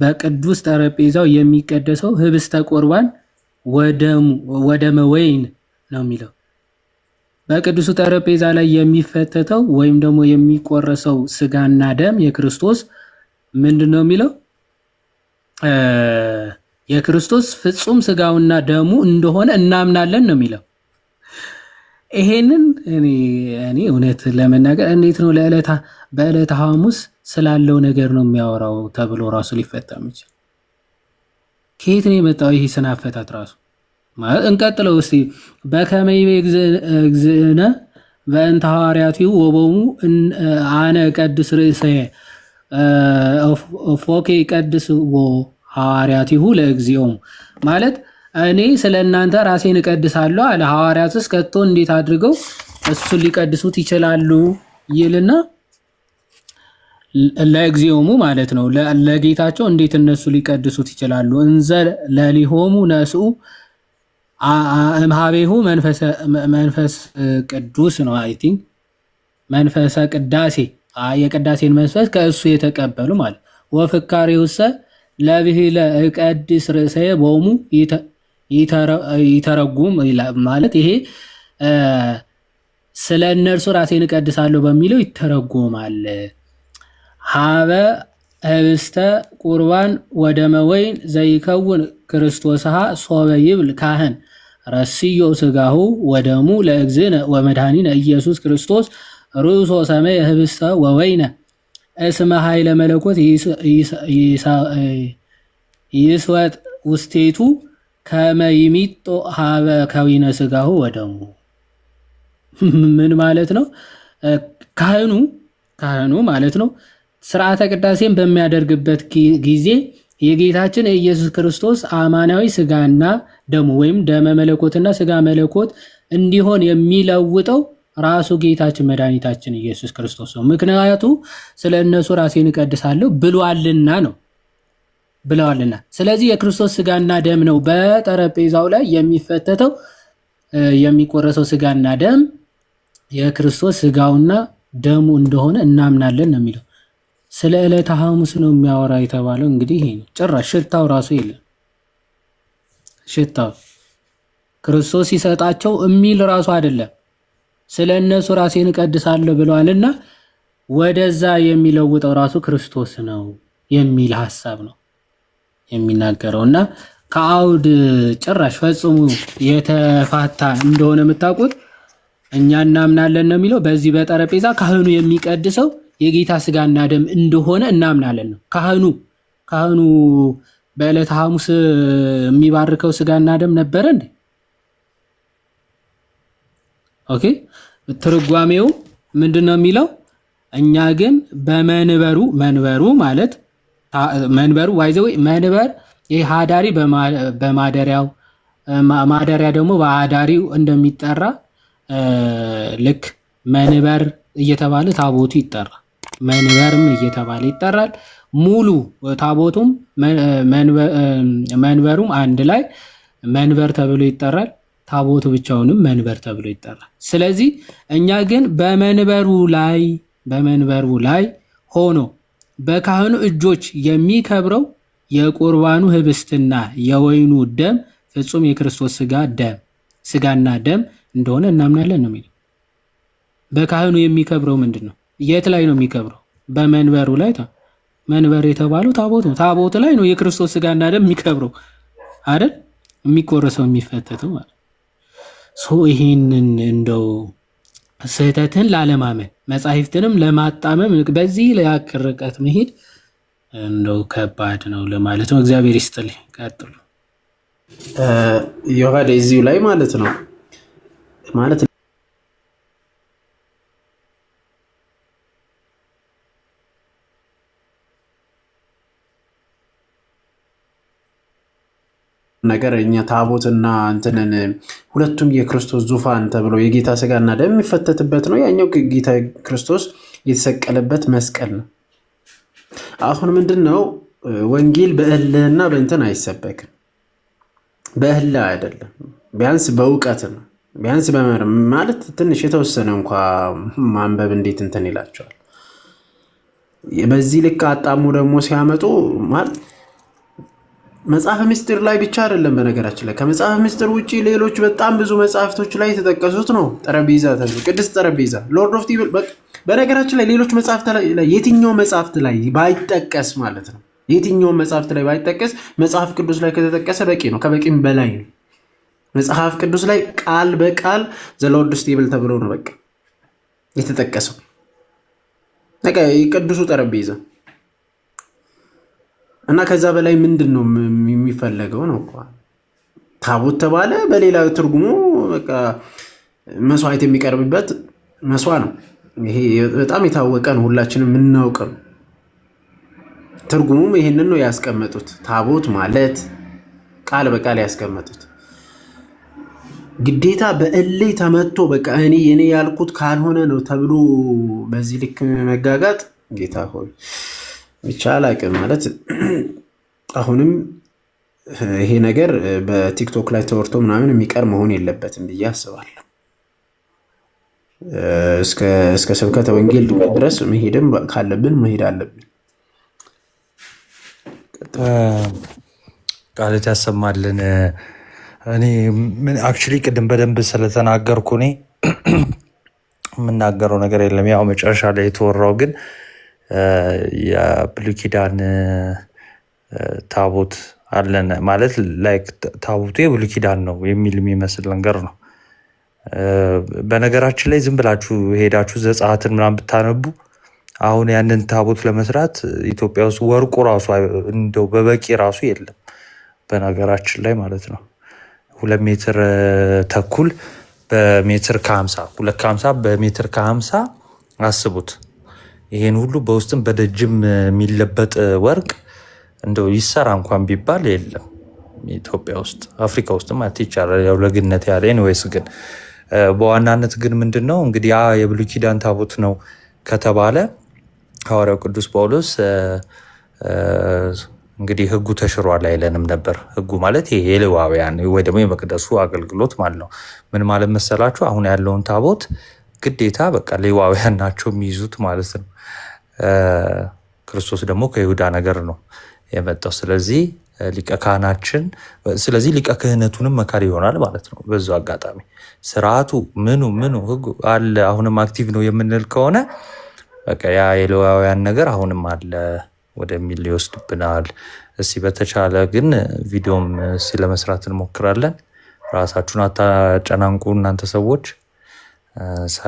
በቅዱስ ጠረጴዛው የሚቀደሰው ህብስተ ቁርባን ወደመ ወይን ነው የሚለው። በቅዱሱ ጠረጴዛ ላይ የሚፈተተው ወይም ደግሞ የሚቆረሰው ስጋና ደም የክርስቶስ ምንድን ነው የሚለው? የክርስቶስ ፍጹም ስጋውና ደሙ እንደሆነ እናምናለን ነው የሚለው። ይሄንን እኔ እውነት ለመናገር እንዴት ነው በዕለተ ሐሙስ ስላለው ነገር ነው የሚያወራው ተብሎ ራሱ ሊፈታ የሚችል? ከየት ነው የመጣው ይህ ስነ አፈታት ራሱ ማለት? እንቀጥለው እስቲ። በከመ ይቤ እግዚእነ በእንተ ሐዋርያቲሁ ወቦሙ አነ እቀድስ ርእሰየ እፎኬ ይቀድስዎ ሐዋርያቲሁ ለእግዚኦሙ፣ ማለት እኔ ስለ እናንተ ራሴን እቀድሳለሁ አለ። ሐዋርያትስ ከቶ እንዴት አድርገው እሱን ሊቀድሱት ይችላሉ ይልና ለእግዚኦሙ ማለት ነው። ለጌታቸው እንዴት እነሱ ሊቀድሱት ይችላሉ? እንዘ ለሊሆሙ ነስኡ እምኀቤሁ መንፈስ ቅዱስ ነው፣ I think መንፈሰ ቅዳሴ፣ የቅዳሴን መንፈስ ከእሱ የተቀበሉ ማለት። ወፍካሬውሰ ለብሂለ እቀድስ ርእሰየ ቦሙ ይተረጉም ማለት ይሄ ስለ እነርሱ ራሴን እቀድሳለሁ በሚለው ይተረጎማል። ሀበ ህብስተ ቁርባን ወደመ ወይን ዘይከውን ክርስቶስሃ ሶበ ይብል ካህን ረስዮ ስጋሁ ወደሙ ለእግዝእነ ወመድኃኒነ ኢየሱስ ክርስቶስ ርእሶ ሰመየ ህብስተ ወወይነ እስመ ኃይለ መለኮት ይስወጥ ውስቴቱ ከመ ይሚጦ ሀበ ከዊነ ስጋሁ ወደሙ። ምን ማለት ነው? ካህኑ ማለት ነው ስርዓተ ቅዳሴን በሚያደርግበት ጊዜ የጌታችን የኢየሱስ ክርስቶስ አማናዊ ስጋና ደሙ ወይም ደመ መለኮትና ስጋ መለኮት እንዲሆን የሚለውጠው ራሱ ጌታችን መድኃኒታችን ኢየሱስ ክርስቶስ ነው። ምክንያቱ ስለ እነሱ ራሴን እቀድሳለሁ ብሏልና ነው ብለዋልና። ስለዚህ የክርስቶስ ስጋና ደም ነው በጠረጴዛው ላይ የሚፈተተው፣ የሚቆረሰው ስጋና ደም የክርስቶስ ስጋውና ደሙ እንደሆነ እናምናለን ነው የሚለው። ስለ ዕለተ ሐሙስ ነው የሚያወራ የተባለው እንግዲህ ይሄ ነው። ጭራሽ ሽታው ራሱ የለም። ሽታው ክርስቶስ ሲሰጣቸው የሚል ራሱ አይደለም። ስለ እነሱ ራሴን እቀድሳለሁ ብለዋልና ወደዛ የሚለውጠው ራሱ ክርስቶስ ነው የሚል ሐሳብ ነው የሚናገረው። እና ከአውድ ጭራሽ ፈጽሞ የተፋታ እንደሆነ የምታውቁት እኛ እናምናለን ነው የሚለው። በዚህ በጠረጴዛ ካህኑ የሚቀድሰው የጌታ ስጋና ደም እንደሆነ እናምናለን ነው። ካህኑ በዕለተ ሐሙስ የሚባርከው ስጋና ደም ነበረ እንዴ? Okay፣ ትርጓሜው ምንድን ነው የሚለው? እኛ ግን በመንበሩ፣ መንበሩ ማለት መንበሩ by the way መንበር ይህ አዳሪ በማደሪያው፣ ማደሪያ ደግሞ በአዳሪው እንደሚጠራ ልክ መንበር እየተባለ ታቦቱ ይጠራል። መንበርም እየተባለ ይጠራል። ሙሉ ታቦቱም መንበሩም አንድ ላይ መንበር ተብሎ ይጠራል። ታቦቱ ብቻውንም መንበር ተብሎ ይጠራል። ስለዚህ እኛ ግን በመንበሩ ላይ ሆኖ በካህኑ እጆች የሚከብረው የቁርባኑ ህብስትና የወይኑ ደም ፍጹም የክርስቶስ ስጋና ደም እንደሆነ እናምናለን ነው የሚለው። በካህኑ የሚከብረው ምንድን ነው? የት ላይ ነው የሚከብረው? በመንበሩ ላይ። መንበር የተባለው ታቦት ነው። ታቦት ላይ ነው የክርስቶስ ስጋና ደም የሚከብረው አይደል? የሚቆረሰው የሚፈተተው ማለት። So ይሄንን እንደው ስህተትን ላለማመን መጻሕፍትንም ለማጣመም በዚህ ያክል ርቀት መሄድ እንደው ከባድ ነው ለማለት ነው። እግዚአብሔር ይስጥልኝ። ቀጥሉ። ዮሐዴ እዚሁ ላይ ማለት ነው፣ ማለት ነገር እኛ ታቦትና እንትንን ሁለቱም የክርስቶስ ዙፋን ተብሎ የጌታ ስጋና ደም የሚፈተትበት ነው። ያኛው ጌታ ክርስቶስ የተሰቀለበት መስቀል ነው። አሁን ምንድን ነው፣ ወንጌል በእልህና በእንትን አይሰበክም። በእልህ አይደለም፣ ቢያንስ በእውቀት ነው። ቢያንስ በመር ማለት ትንሽ የተወሰነ እንኳ ማንበብ እንዴት እንትን ይላቸዋል። በዚህ ልክ አጣሙ ደግሞ ሲያመጡ ማለት መጽሐፈ ምስጢር ላይ ብቻ አይደለም። በነገራችን ላይ ከመጽሐፈ ምስጢር ውጭ ሌሎች በጣም ብዙ መጽሐፍቶች ላይ የተጠቀሱት ነው። ጠረጴዛ ተብሎ ቅድስት ጠረጴዛ፣ Lord of Table። በነገራችን ላይ ሌሎች መጽሐፍት ላይ የትኛው መጽሐፍት ላይ ባይጠቀስ ማለት ነው፣ የትኛው መጽሐፍት ላይ ባይጠቀስ መጽሐፍ ቅዱስ ላይ ከተጠቀሰ በቂ ነው፣ ከበቂም በላይ ነው። መጽሐፍ ቅዱስ ላይ ቃል በቃል the Lord's Table ተብሎ ነው በቃ የተጠቀሰው። በቃ የቅዱሱ ጠረጴዛ። እና ከዛ በላይ ምንድን ነው የሚፈለገው ነው እኮ። ታቦት ተባለ፣ በሌላ ትርጉሙ በቃ መስዋዕት የሚቀርብበት መስዋ ነው። ይሄ በጣም የታወቀ ነው፣ ሁላችንም የምናውቀው ነው። ትርጉሙም ይህንን ነው ያስቀመጡት። ታቦት ማለት ቃል በቃል ያስቀመጡት ግዴታ በእልህ ተመቶ በቃ እኔ የኔ ያልኩት ካልሆነ ነው ተብሎ በዚህ ልክ መጋጋጥ፣ ጌታ ሆይ ብቻ አላቅም። ማለት አሁንም ይሄ ነገር በቲክቶክ ላይ ተወርቶ ምናምን የሚቀር መሆን የለበትም ብዬ አስባለሁ። እስከ ስብከተ ወንጌል ድረስ መሄድም ካለብን መሄድ አለብን። ቃልት ያሰማልን። እኔ actually ቅድም በደንብ ስለተናገርኩ እኔ የምናገረው ነገር የለም። ያው መጨረሻ ላይ የተወራው ግን የብሉይ ኪዳን ታቦት አለን ማለት like ታቦቱ የብሉይ ኪዳን ነው የሚል የሚመስል ነገር ነው። በነገራችን ላይ ዝም ብላችሁ ሄዳችሁ ዘጸአትን ምናምን ብታነቡ አሁን ያንን ታቦት ለመስራት ኢትዮጵያ ውስጥ ወርቁ ራሱ እንደው በበቂ ራሱ የለም። በነገራችን ላይ ማለት ነው 2.5 ሜትር በሜትር ከ50፣ 2 ከ50 በሜትር ከ50 አስቡት። ይሄን ሁሉ በውስጥም በደጅም የሚለበጥ ወርቅ እንደው ይሰራ እንኳን ቢባል የለም ኢትዮጵያ ውስጥ፣ አፍሪካ ውስጥ ማለት ይቻላል። ያው ለግነት ያለ anyways፣ ግን በዋናነት ግን ምንድን ነው እንግዲህ ያ የብሉይ ኪዳን ታቦት ነው ከተባለ ሐዋርያው ቅዱስ ጳውሎስ እንግዲህ ሕጉ ተሽሯል አይለንም ነበር። ሕጉ ማለት ይሄ የሌዋውያን ወይ ደግሞ የመቅደሱ አገልግሎት ማለት ነው። ምን ማለት መሰላችሁ? አሁን ያለውን ታቦት ግዴታ በቃ ሌዋውያን ናቸው የሚይዙት ማለት ነው። ክርስቶስ ደግሞ ከይሁዳ ነገር ነው የመጣው። ስለዚህ ሊቀ ካህናችን፣ ስለዚህ ሊቀ ክህነቱንም መካድ ይሆናል ማለት ነው። በዙ አጋጣሚ ስርዓቱ ምኑ ምኑ ህጉ አለ፣ አሁንም active ነው የምንል ከሆነ በቃ ያ የሌዋውያን ነገር አሁንም አለ ወደሚል ሊወስድብናል። እስቲ በተቻለ ግን ቪዲዮም እስቲ ለመስራት እንሞክራለን። ራሳችሁን አታጨናንቁ እናንተ ሰዎች።